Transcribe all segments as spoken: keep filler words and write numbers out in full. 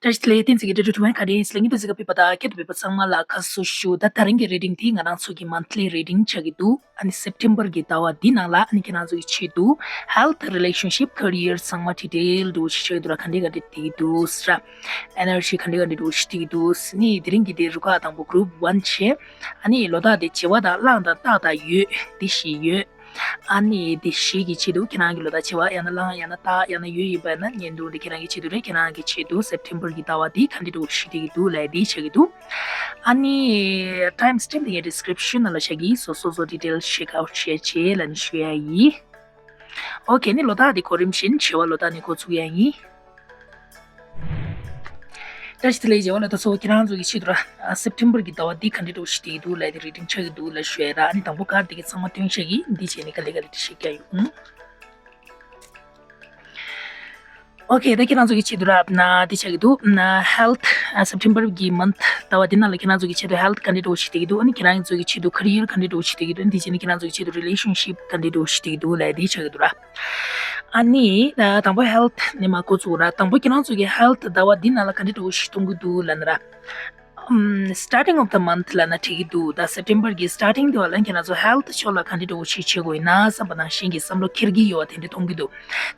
བཀྲ་ཤིས་བདེ་ལེགས། བསྟན་འཛིན་གྱི་འདྲ་སྒྲོལ་དུ་མའི་ཁ་བརྡའི་ལས་འགུལ་དུ་གཟིགས་པ་ཕུད་པ་དང་ཁྱེད་དུ་བོད་པ་ཚང་མ་ལ་ཁ་གསོ་ཞུ། ད་ད་རིང་གི་རེ་ཌིང་དེ་ང་རང་ཚོ་གི་མན་ཐ་ལི་རེ་ཌིང་ཆགས་ཀྱི་འདུག་ཨ་ནི་སེབ་ཊེམ་བར་གི་ཟླ་བ་འདི་ནང་ལ་ཨ་ནི་ཁྱེད་རང་ཚོ་གི་ཆེད་དུ་health, relationship, career ཚང་མ་ཌི་ཊེལ་འདྲ་བོ་ཞིག་ཆགས་ཀྱི་འདུག་ར། ག་འདྲ་ག་འདྲ་བསྡད་ཀྱི་འདུག་ཟེར། ཨེ་ནར་ཇི་ག་འདྲ་ག་འདྲ་འདྲ་བོ་ཞིག་བསྡད་ཀྱི་འདུག་ནི་དེ་རིང་གི་དེ་རུ་ཁག་དང་པོ་གུ་རུབ་ཝན་བྱས། ཨ་ནི་ལོ་རྟགས་དེ་བྱེ་བ་དང་གླང་དང་སྟག་དང་འོད་དེ་བཞི་ཡོད། ཨ་ནི་དེ་བཞི་གི་ཆེད་དུ་ཁྱེད་རང་གི་ལོ་རྟགས་བྱེ་བ་ཡང་ན་གླང་ཡང་ན་སྟག་ཡང་ན་འོད་ཡིན་པ་ན་བརྙན་ཐུང་དེ་ཁྱེད་རང་གི་ཆེད་དུ་རེད། ཁྱེད་རང་གི་ཆེད་དུ་སེབ་ཊེམ་བར་གི་ཟླ་བ་འདི་ག་འདྲ་འདྲ་བོ་ཞིག་བསྡད་ཀྱི་འདུག་ལབ་དེ་ཆགས་ཀྱི་འདུག་ཨ་ནི་ཊའིམ་སི་ཊེམ་པ་དེ་ངས་ཌི་སི་ཀི་རིབ་ཤན་ནང་ལ་བཞག་གི་ཡིན། སོ་སོ་སོ་ཌི་ཊེལ་ཅེག་ཨའུཊ་བྱས་བྱས་ལབ་ནས་ཞུ་ཡ་ཡིན། ཨོ་ཁེ། ནི་ལོ་རྟགས་དེ་གོ་རིམ་བཞིན་བྱེ་བ་ལོ་རྟགས་ནས་འགོ་ཚུགས་ཡ་ཡིན། བཀྲ་ཤིས་བདེ་ལེགས། བྱེ་བ་ལོ་རྟགས་ཚོ་ཁྱེད་རང་ཚོ་གི་ཆེད་དུ་ར། ཨ། སེབ་ཊེམ་བར་གི་ཟླ་བ་འདི་ག་འདྲ་འདྲ་བོ་ཞིག་བསྡད་ཀྱི་འདུག་ལབ་དེ་རེ་ཌིང་ཆགས་ཀྱི་འདུག་ལབ་ཞུ་ཡ་ར། ཨ་ནི་དང་པོ་ཀར་དེ་གི་ཚང་མ་སྟོན་བྱ་གི་འདི་བྱས་ནས་ག་ལེ་ག་ལེ་དེ་ཤེས་ཀྱི་ཡོང་། ཨོ་ཁེ། ད་ཁྱེད་རང་ཚོ་གི་ཆེད་དུ་ར་ན་དེ་ཆགས་ཀྱི་འདུག་ན་ཧེལ་ཐི། ཨ། སེབ་ཊེམ་བར་གི་མན་ཐི་ཟླ་བ་འདི་ནང་ལ་ཁྱེད་རང་ཚོ་གི་ཆེད་དུ་ཧེལ་ཐི་ག་འདྲ་འདྲ་བོ་ཞིག་བསྡད་ཀྱི་འདུག་ཨ་ནི་ཁྱེད་རང་ཚོ་གི་ཆེད་དུ་ཁེ་རི་ཡར་ག་འདྲ་འདྲ་བོ་ཞིག་བསྡད་ཀྱི་འདུག་འདི་བྱས་ནས་ཁྱེད་རང་ཚོ་གི་ཆེད་དུ་རི་ལེ་ཤན་ཤིབ་ག་འདྲ་འདྲ་བོ་ཞིག་བསྡད་ཀྱི་འདུག་ལབ་དེ་ཆགས་ཀྱི་འདུག་ར། ཨ་ནི་ད་དང་པོ་ཧེལ་ཐི་ནས་མར་འགོ་བཙུགས་ར། དང་པོ་ཁྱེད་རང་ཚོ་གི་ཧེལ་ཐི་ཟླ་བ་འདི་ནང་ལ་ག་འདྲ་འདྲ་བོ་ཞིག་མཐོང་གི་འདུག་ལབ་ན་ར། ཨམ། starting of the month ལབ་ན་འགྲིག་གི་འདུག་ད་སེབ་ཊེམ་བར་གི་སི་ཊར་ཊིང་དེ་བ་ལ་ཁྱེད་རང་ཚོ་ཧེལ་ཐི་ཕྱོགས་ལ་ག་འདྲ་འདྲ་བོ་ཞིག་བྱེད་དགོས་ཡིན་ན་བསམ་པ་ནང་བཞིན་གྱི་བསམ་བློ་འཁྱེར་གྱི་ཡོད་པ་དེ་འདྲ་མཐོང་གི་འདུག་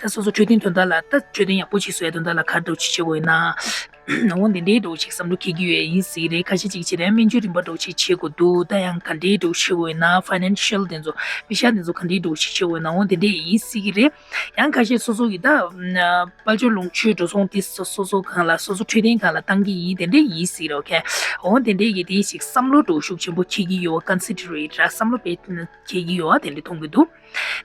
ད་སོ་སོ་འཕྲོད་བསྟེན་དོན་དག་ལ། ད་འཕྲོད་བསྟེན་ཡག་པོ་བྱེད་སོ་ཡ་དོན་དག་ལ་ག་འདྲ་བྱེད་དགོས་ཡིན་ན། འོ་དེ་འདྲའི་འདྲ་བོ་ཞིག་བསམ་བློ་འཁྱེར་གྱི་ཡོད་ཡིན་སྲིད་རེད། ཁ་ཤས་ཅིག་བྱེད་དུས་སྨན་བཅོས་རིམ་པ་འདྲ་བོ་ཞིག་བྱེད་དགོས་འདུག་ད་ཡང་ག་འདྲའི་འདྲ་བོ་བྱེད་དགོས་ཡིན་ན། ཕའི་ནན་ཤལ་དེ་ཚོ་པེ་ཤ་དེ་ཚོ་ག་འདྲའི་འདྲ་བོ་ཞིག་བྱེད་དགོས་ཡིན་ན། འོ་དེ་འདྲའི་ཡིན་སྲིད་ཀྱི་རེད། ཡང་ཁ་ཤས་སོ་སོ་གི་ད་དཔལ་འབྱོར་ལོངས་སྤྱོད་འགྲོ་སོང་དེ་སོ་སོ་སོ་སྒང་ལ་སོ་སོ་འཕྲོད་བསྟེན་སྒང་ལ་བཏང་གི་ཡིན། དེ་འདྲ་ཡིན་སྲིད་རེད། ཨོ་ཁེ། འོ་དེ་འདྲའི་གི་དེ་ཞིག་བསམ་བློ་འདྲ་བོ་ཤུགས་ཆེན་པོ་འཁྱེར་གྱི་ཡོད། ཀོན་སེན་ཊི་རེ་ཊི་ར་བསམ་བློ་དཔེ་འཁྱེར་གྱི་ཡོད་པ་དེ་འདྲ་མཐོང་གི་འདུག་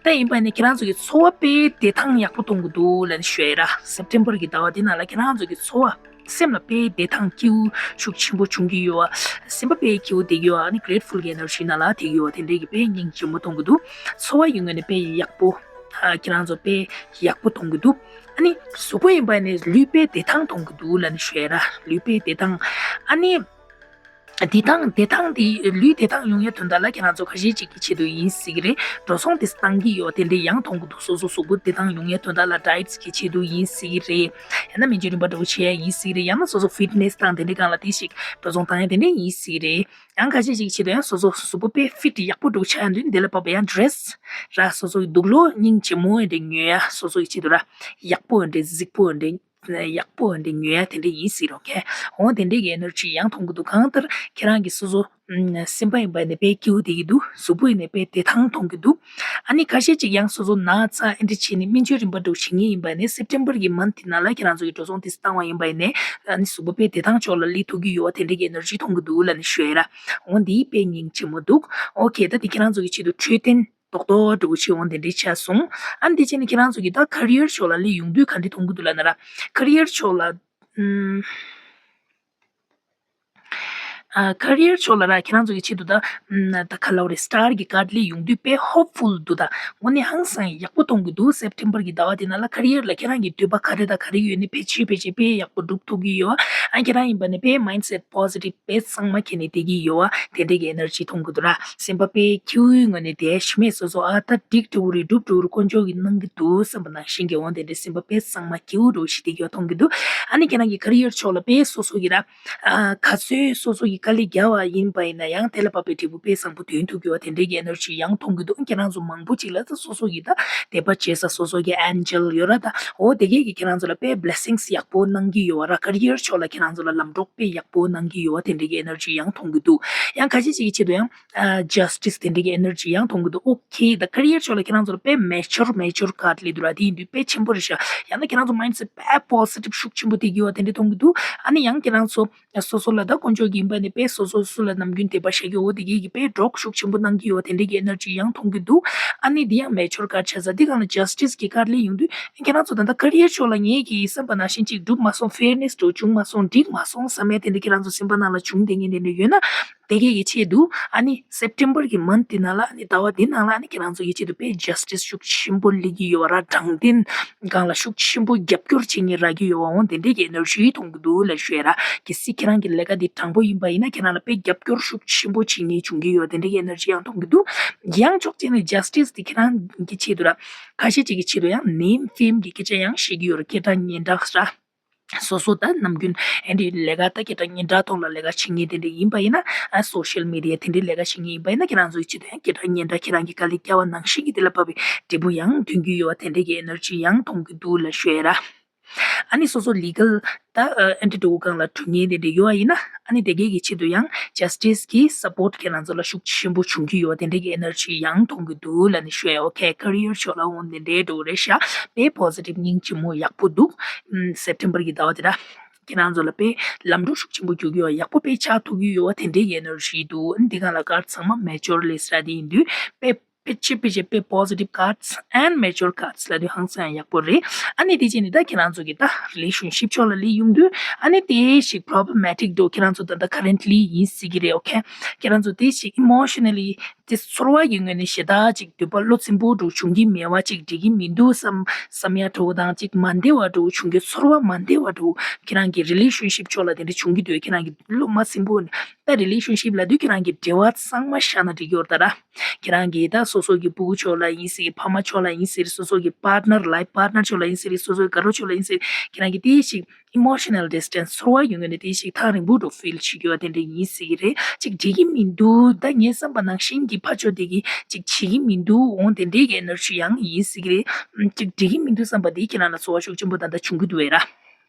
ད་ཡིན་པ་ནི་ཁྱེད་རང་ཚོ་གི་འཚོ་བ་དཔེ་བདེ་ཐང་ཡག་པོ་གཏོང་གི་འདུག་ལབ་ནས་ཞུ་ཡ་ར། སེབ་ཊེམ་བར་གི་ཟླ་བ་འདི་ནང་ལ་ཁྱེད་རང་ཚོ་གི་འཚོ་བ་སེམས་ལ་དཔེ་བདེ་ཐང་སྐྱིད་པོ་ཤུགས་ཆེན་པོ་བྱུང་གི་ཡོད་པ། སེམས་པ་དཔེ་སྐྱིད་པོ་བསྡད་ཀྱི་ཡོད་པ། ཨ་ནི་གེ་རེ་ཊི་ཕུལ་གྱི་ཨེ་ནར་ཇི་ནང་ལ་བསྡད་ཀྱི་ཡོད་པ་དེ་འདྲའི་གི་དཔེ་སྙིང་རྗེ་མོ་མཐོང་གི་འདུག་འཚོ་བ་ཡི་ངོས་ནས་དཔེ་ཡག་པོ། ཨ། ཁྱེད་རང་ཚོ་དཔེ་ཡག་པོ་མཐོང་གི་འདུག་ཨ་ནི་གཟུགས་པོ་ཡིན་པ་ནི་ལུས་དཔེ་བདེ་ཐང་གཏོང་གི་འདུག་ལབ་ནས་ཞུ་ཡ་ར། ལུས་དཔེ་བདེ་ཐང་། ཨ་ནི་བདེ་ཐང་བདེ་ཐང་དེ་ལུས་བདེ་ཐང་ཡོང་ཡ་དོན་དག་ལ་ཁྱེད་རང་ཚོ་ཁ་ཤས་ཅིག་གི་ཆེད་དུ་ཡིན་སྲིད་ཀྱི་རེད། འགྲོ་སོང་དེ་བཏང་གི་ཡོད་དེ་འདྲ་ཡང་མཐོང་གི་འདུག་སོ་སོ་གཟུགས་པོ་བདེ་ཐང་ཡོང་ཡ་དོན་དག་ལ་ཌའེ་ཊི་གི་ཆེད་དུ་ཡིན་སྲིད་ཀྱི་རེད། ཡང་ན་སྨན་བཅོས་རིམ་པ་འདྲ་བོ་བྱེད་ཡ་ཡིན་སྲིད་ཀྱི་རེད། ཡང་ན་སོ་སོ་ཕིཊ་ནེ་སི་དང་དེ་འདྲའི་སྒང་ལ་དེ་ཞིག་འགྲོ་སོང་བཏང་ཡ་དེ་འདྲ་ཡིན་སྲིད་ཀྱི་རེད། ཡང་ཁ་ཤས་ཅིག་ཆེད་དུ་ཡང་སོ་སོ་གཟུགས་པོ་དཔེ་ཕིཊ་ཡག་པོ་འདྲ་བོ་ཆགས་ཡ་འདུག་དེ་ལ་བབས་པ་ཡང་ཌི་རེ་སི་ར་སོ་སོ་གི་དུག་ལོག་སྙིང་རྗེ་མོ་འདྲ་ཉོ་ཡ། སོ་སོ་གི་ཆེད་དུ་ར་ཡག་པོ་འདྲ་གཟིགས་པོ་འདྲ་ཡག་པོ་འདྲ་ཉོ་ཡ་དེ་འདྲ་ཡིན་སྲིད་རོགས་ཁེ། འོ་དེ་འདྲའི་གི་ཨེ་ནར་ཇི་ཡང་མཐོང་གི་འདུག་གང་ལྟར་ཁྱེད་རང་གི་སོ་སོ་ཨམ། སེམས་པ་ཡིན་པ་ནས་དཔེ་སྐྱིད་པོ་བསྡད་ཀྱི་འདུག་གཟུགས་པོ་ཡིན་ནས་དཔེ་བདེ་ཐང་མཐོང་གི་འདུག་ཨ་ནི་ཁ་ཤས་ཅིག་ཡང་སོ་སོ་ན་ཚ་ཨེ་འདྲ་བྱས་ནས་སྨན་བཅོས་རིམ་པ་འདྲ་བོ་བྱེད་ངེས་ཡིན་པ་ནས་སེབ་ཊེམ་བར་གི་མན་ཐི་ནང་ལ་ཁྱེད་རང་ཚོ་གི་འགྲོ་སོང་དེ་བཏང་བ་ཡིན་པ་ཡིན་ནས་ཨ་ནི་གཟུགས་པོ་དཔེ་བདེ་ཐང་ཕྱོགས་ལ་སླེབས་ཐུབ་ཀྱི་ཡོད་པ་དེ་འདྲའི་གི་ཨེ་ནར་ཇི་མཐོང་གི་འདུག་ལབ་ནས་ཞུ་ཡ་ར། འོ་འདི་དཔེ་སྙིང་རྗེ་མོ་འདུག་ཨོ་ཁེ། ད་འདི་ཁྱེད་རང་ཚོ་གི་ཆེད་དུ་འཕྲོད་བསྟེན་རྡོག་རྡོག་འདྲ་བོ་ཞིག་འོ་དེ་འདྲའི་ཆགས་སོང་། ཨ་ནི་དེ་བྱས་ནས་ཁྱེད་རང་ཚོ་གི་ད་ཁེ་རི་ཡར་ཕྱོགས་ལ་སླེབས་ཡོང་དུས་ག་འདྲ་མཐོང་གི་འདུག་ལབ་ན་ར། ཁེ་རི་ཡར་ཕྱོགས་ལ་ཨམ། ཨ། ཁེ་རི་ཡར་ཕྱོགས་ལ་ར་ཁྱེད་རང་ཚོ་གི་ཆེད་དུ་ད་ཨམ། ད་ག་ལབ་རེད། སི་ཊར་གི་ཀར་ཌི་སླེབས་ཡོང་དུས་དཔེ་ཧོབ་ཕུལ་འདུག་ད་འོ་ནི་ཧང་སང་ཡག་པོ་མཐོང་གི་འདུག་སེབ་ཊེམ་བར་གི་ཟླ་བ་དེ་ནང་ལ་ཁེ་རི་ཡར་ལ་ཁྱེད་རང་གི་འདོད་པ་ག་རེ་དང་ག་རེ་ཡོད་ནི་ཕལ་ཆེར་ཕལ་ཆེར་དཔེ་ཡག་པོ་འགྲུབ་ཐུབ་ཀྱི་ཡོད། ཨ། ཁྱེད་རང་ཡིན་པ་ནི་དཔེ་མའིན་ཌི་སེ་ཊི་པོ་ཟི་ཊིབ་དཔེ་གཙང་མ་འཁྱེར་ནས་བསྡད་ཀྱི་ཡོད་པ་དེ་འདྲའི་གི་ཨེ་ནར་ཇི་མཐོང་གི་འདུག་ར། སེམས་པ་དཔེ་སྐྱིད་པོའི་ངང་ནས་བསྡད་ཤི་མེད། སོ་སོ་ཨ་ད་འགྲིག་འགྲོ་གི་རེད། འགྲུབ་འགྲོ་གི་རེད། དཀོན་མཆོག་གིས་གནང་གི་འདུག་བསམ་པ་ནང་བཞིན་གྱི་འོ་དེ་འདྲའི་སེམས་པ་དཔེ་གཙང་མ་སྐྱིད་པོ་འདྲ་བོ་ཞིག་བསྡད་ཀྱི་ཡོད་མཐོང་གི་འདུག་ཨ་ནི་ཁྱེད་རང་གི་ཁེ་རི་ཡར་ཕྱོགས་ལ་དཔེ་སོ་སོ་གི་ར། ཨ། ག་ཚོད་སོ་སོ་གི་དཀའ་ལས་བརྒྱབ་པ་ཡིན་པ་ཡིན་ན་ཡང་དེ་ལ་བབས་པའི་འབྲས་བུ་དཔེ་བཟང་པོ་ཐོན་ཐུབ་ཀྱི་ཡོད་པ་དེ་འདྲའི་གི་ཨེ་ནར་ཇི་ཡང་མཐོང་གི་འདུག་ཁྱེད་རང་ཚོ་མང་པོ་ཅིག་ལ་ད་སོ་སོ་གི་ད་དད་པ་བྱེད་ས་སོ་སོ་གི་ཨེན་ཇེལ་ཡོད་ར། ད་འོ་དེ་གས་ཀྱིས་ཁྱེད་རང་ཚོ་ལ་དཔེ་བི་ལེ་སིང་སི་ཡག་པོ་གནང་གི་ཡོད་ར། ཁེ་རི་ཡར་ཕྱོགས་ལ་ཁྱེད་རང་ཚོ་ལ་ལམ་གྲོགས་དཔེ་ཡག་པོ་གནང་གི་ཡོད་པ་དེ་འདྲའི་གི་ཨེ་ནར་ཇི་ཡང་མཐོང་གི་འདུག་ཡང་ཁ་ཤས་ཅིག་གི་ཆེད་དུ་ཡང་ཨ། ཇ་སི་ཊིས་དེ་འདྲའི་གི་ཨེ་ནར་ཇི་ཡང་མཐོང་གི་འདུག་ཨོ་ཁེ། ད་ཁེ་རི་ཡར་ཕྱོགས་ལ་ཁྱེད་རང་ཚོ་ལ་དཔེ་མེ་ཇར་མེ་ཇར་ཀར་ཌི་སླེབས་འདུག་ར། དེ་ཡིན་དུས་དཔེ་ཆེན་པོ་རེད་ཤག་ཡང་ན་ཁྱེད་རང་ཚོ་མའིན་ཌི་སེ་ཊི་དཔེ་པོ་ཟི་ཊིབ་ཤུགས་ཆེན་པོ་བསྡད་ཀྱི་ཡོད་པ་དེ་འདྲ་མཐོང་གི་འདུག་ཨ་ནི་ཡང་ཁྱེད་རང་ཚོ་སོ་སོ་ལ་ད་དཀོན་མཆོག་གིས་ཡིན་པ་ནི་དཔེ་སོ་སོ་སོ་ལ་ནམ་རྒྱུན་དད་པ་བྱེད་ཀྱི་འོ་དེ་གས་ཀྱིས་དཔེ་གྲོགས་ཤུགས་ཆེན་པོ་གནང་གི་ཡོད་པ་དེ་འདྲའི་གི་ཨེ་ནར་ཇི་ཡང་མཐོང་གི་འདུག་ཨ་ནི་འདི་ཡང་མེ་ཇར་ཀར་ཌི་ཆགས་ས་འདི་སྒང་ལ་ཇ་སི་ཊིས་ཀྱི་ཀར་ཌི་སླེབས་ཡོང་དུས་ཁྱེད་རང་ཚོ་ད་ལྟ་ཁེ་རི་ཡར་ཕྱོགས་ལ་ངེད་ཀྱིས་བསམ་པ་ནང་བཞིན་ཅིག་འགྲུབ་མ་སོང་། ཕེར་ནེ་སི་འདྲ་བོ་བྱུང་མ་སོང་། འགྲིག་མ་སོང་བསམ་ཡ་དེ་འདྲ་ཁྱེད་རང་ཚོ་སེམས་པ་ནང་ལ་བྱུང་བསྡད་མཁན་དེ་འདྲ་ཡོད་ན། དེ་གས་ཀྱི་ཆེད་དུ་ཨ་ནི་སེབ་ཊེམ་བར་གི་མན་ཐི་དེ་ནང་ལ་ཨ་ནི་ཟླ་བ་འདི་ནང་ལ་ཨ་ནི་ཁྱེད་རང་ཚོ་གི་ཆེད་དུ་དཔེ་ཇ་སི་ཊིས་ཤུགས་ཆེན་པོ་སླེབས་ཀྱི་ཡོད་ར། དྲང་བདེན་སྒང་ལ་ཤུགས་ཆེན་པོ་རྒྱབ་སྐྱོར་བྱེད་མཁན་རག་གི་ཡོད་པ་འོང་དེ་འདྲས་ཀྱི་ཨེ་ནར་ཇི་མཐོང་གི་འདུག་ལབ་ཞུ་ཡ་ར། གལ་སྲིད་ཁྱེད་རང་གི་ལས་ཀ་འདི་དྲང་པོ་ཡིན་པ་ཡིན་ན་ཁྱེད་རང་ལ་དཔེ་རྒྱབ་སྐྱོར་ཤུགས་ཆེན་པོ་བྱེད་མཁན་བྱུང་གི་ཡོད་དེ་འདྲས་ཀྱི་ཨེ་ནར་ཇི་ཡང་མཐོང་གི་འདུག་ཡང་ཕྱོགས་གཅིག་ནས་ཇ་སི་ཊིས་དེ་ཁྱེད་རང་གི་ཆེད་དུ་ར། ཁ་ཤས་ཅིག་གི་ཆེད་དུ་ཡང་ནེམ་ཕེམ་གྱི་སྐད་ཆ་ཡང་བཤད་ཀྱི་ཡོད་ར། སྐད་གྲགས་སྙན་གྲགས་ར། སོ་སོ་ད་ནམ་རྒྱུན་ཨེ་འདྲའི་ལས་ཀ་ད་སྐད་གྲགས་སྙན་གྲགས་ཐོག་ལ་ལས་ཀ་བྱེད་མཁན་དེ་འདྲ་ཡིན་པ་ཡིན་ན། ཨ་སོ་ཤལ་མི་ཌི་ཡ་དེ་འདྲའི་ལས་ཀ་བྱེད་མཁན་ཡིན་པ་ཡིན་ན། ཁྱེད་རང་ཚོའི་ཆེད་དུ་ཡང་སྐད་གྲགས་སྙན་གྲགས་ཁྱེད་རང་གི་དཀའ་ལས་བརྒྱབ་པ་ནང་བཞིན་གྱི་དེ་ལ་བབས་པའི་འབྲས་བུ་ཡང་ཐོན་གྱི་ཡོད་པ་དེ་འདྲའི་གི་ཨེ་ནར་ཇི་ཡང་མཐོང་གི་འདུག་ལབ་ཞུ་ཡ་ར། ཨ་ནི་སོ་སོ་ལི་གལ་ད་ཨ་ཨེ་འདྲ་འགྲོ་སྒང་ལ་གྲུབ་མཁན་དེ་འདྲ་ཡོད་པ་ཡིན་ན། ཨ་ནི་དེ་གས་ཀྱི་ཆེད་དུ་ཡང་ཇ་སི་ཊི་སི་གི་སབ་པོར་ཊི་ཁྱེད་རང་ཚོ་ལ་ཤུགས་ཆེན་པོ་བྱུང་གི་ཡོད་པ་དེ་འདྲའི་གི་ཨེ་ནར་ཇི་ཡང་མཐོང་གི་འདུག་ལབ་ནས་ཞུ་ཡ། ཨོ་ཁེ། ཀེ་རི་ཡར་ཕྱོགས་ལ་འོང་དེ་འདྲའི་འགྲོ་རེད་ཤག་དཔེ་པོ་ཟི་ཊིབ་སྙིང་རྗེ་མོ་ཡག་པོ་འདུག་ཨམ། སེབ་ཊེམ་བར་གྱི་ཟླ་བ་དེ་ར། ཁྱེད་རང་ཚོ་ལ་དཔེ་ལམ་འགྲོ་ཤུགས་ཆེན་པོ་རྒྱུག་གི་ཡོད། ཡག་པོ་དཔེ་ཆགས་ཐུབ་ཀྱི་ཡོད་པ་དེ་འདྲའི་གི་ཨེ་ནར་ཇི་འདུག་ཨ་ནི་འདི་ག་ལ་ཀར་ཌི་ཚང་མ་མེ་ཅོར་ལི་སི་ར་དེ་ཡིན་དུས་དཔེ་ཕལ་ཆེར་ཕལ་ཆེར་དཔེ་པོ་ཟི་ཊིབ་ཀར་ཌི་སི་ཨེན་ཌི་མེ་ཅོར་ཀར་ཌི་སི་ལབ་དུས་ཧང་སང་ཡག་པོ་རེད། ཨ་ནི་དེ་བྱས་ནས་ད་ཁྱེད་རང་ཚོ་གི་ད་རི་ལེ་ཤན་ཤིབ་ཕྱོགས་ལ་སླེབས་ཡོང་དུས། ཨ་ནི་དེ་ཞིག་པོ་རོབ་ལེ་མེ་ཊིག་འདུག་ཁྱེད་རང་ཚོ་ད་ལྟ་ཁ་རེན་ཊི་ལི་ཡིན་སྲིད་ཀྱི་རེད། ཨོ་ཁེ། ཁྱེད་རང་ཚོ་དེ་ཞིག་ཨི་མོ་ཤི་ན་ལི་དེ་ཚོར་བ་ཡི་ངོས་ནས་ཞེ་དྲག་ཅིག་འདོད་པ་བློ་ཚིམ་པོ་འདྲ་བྱུང་གི་མེད་པ། ཅིག་འགྲིག་གི་མི་འདུག་བསམ་བསམ་ཡ་འདྲ་བོ་དང་། ཅིག་མ་བདེ་བ་འདྲ་བོ་བྱུང་གི། ཚོར་བ་མ་བདེ་བ་འདྲ་བོ་ཁྱེད་རང་གི་རི་ལེ་ཤན་ཤིབ་ཕྱོགས་ལ་དེ་འདྲ་བྱུང་གི་འདུག་ཁྱེད་རང་གི་བློ་མ་ཚིམ་པོ་ནས། ད་རི་ལེ་ཤན་ཤིབ་ལབ་དུས་ཁྱེད་རང་གི་འབྲེལ་བ་ཚང་མ་བཞག་ན་འགྲིག་གི་ཡོད་རེད་ད་ར། ཁྱེད་རང་གི་ད་སོ་སོ་གི་སྤུ་གུ་ཕྱོགས་ལ་ཡིན་སྲིད། ཕ་མ་ཕྱོགས་ལ་ཡིན་སྲིད། སོ་སོ་གི་པཱར་ཊི་ནར་ལའིཕ་པཱར་ཊི་ནར་ཕྱོགས་ལ་ཡིན་སྲིད། སོ་སོ་གི་དགའ་རོགས་ཕྱོགས་ལ་ཡིན་སྲིད། ཁྱེད་རང་གི་དེ་ཞིག་ཨི་མོ་ཤི་ན་ལི་ཌི་སི་ཊེན་སི་ཚོར་བ་ཡོད་ངེས་ནས་དེ་ཞིག་ཐག་རིང་པོ་འདྲ་ཕིལ་བྱེད་ཀྱི་ཡོད་པ་དེ་འདྲ་ཡིན་སྲིད་ཀྱི་རེད། ཅིག་འགྲིག་གི་མི་འདུག་ད་ངས་བསམ་པ་ནང་བཞིན་གྱི་ཕ་ཕྱོགས་དེ་གིས་ཅིག་བྱེད་ཀྱི་མི་འདུག་འོང་དེ་འདྲའི་གི་ཨེ་ནར་ཇི་ཡང་ཡིན་སྲིད་ཀྱི་རེད། ཅིག་འགྲིག་གི་མི་འདུག་བསམ་པ་དེ་ཁྱེད་རང་ལ་ཚོར་བ་ཤུགས་ཆེན་པོ་ད་ལྟ་བྱུང་གི་འདུག་བས་ར།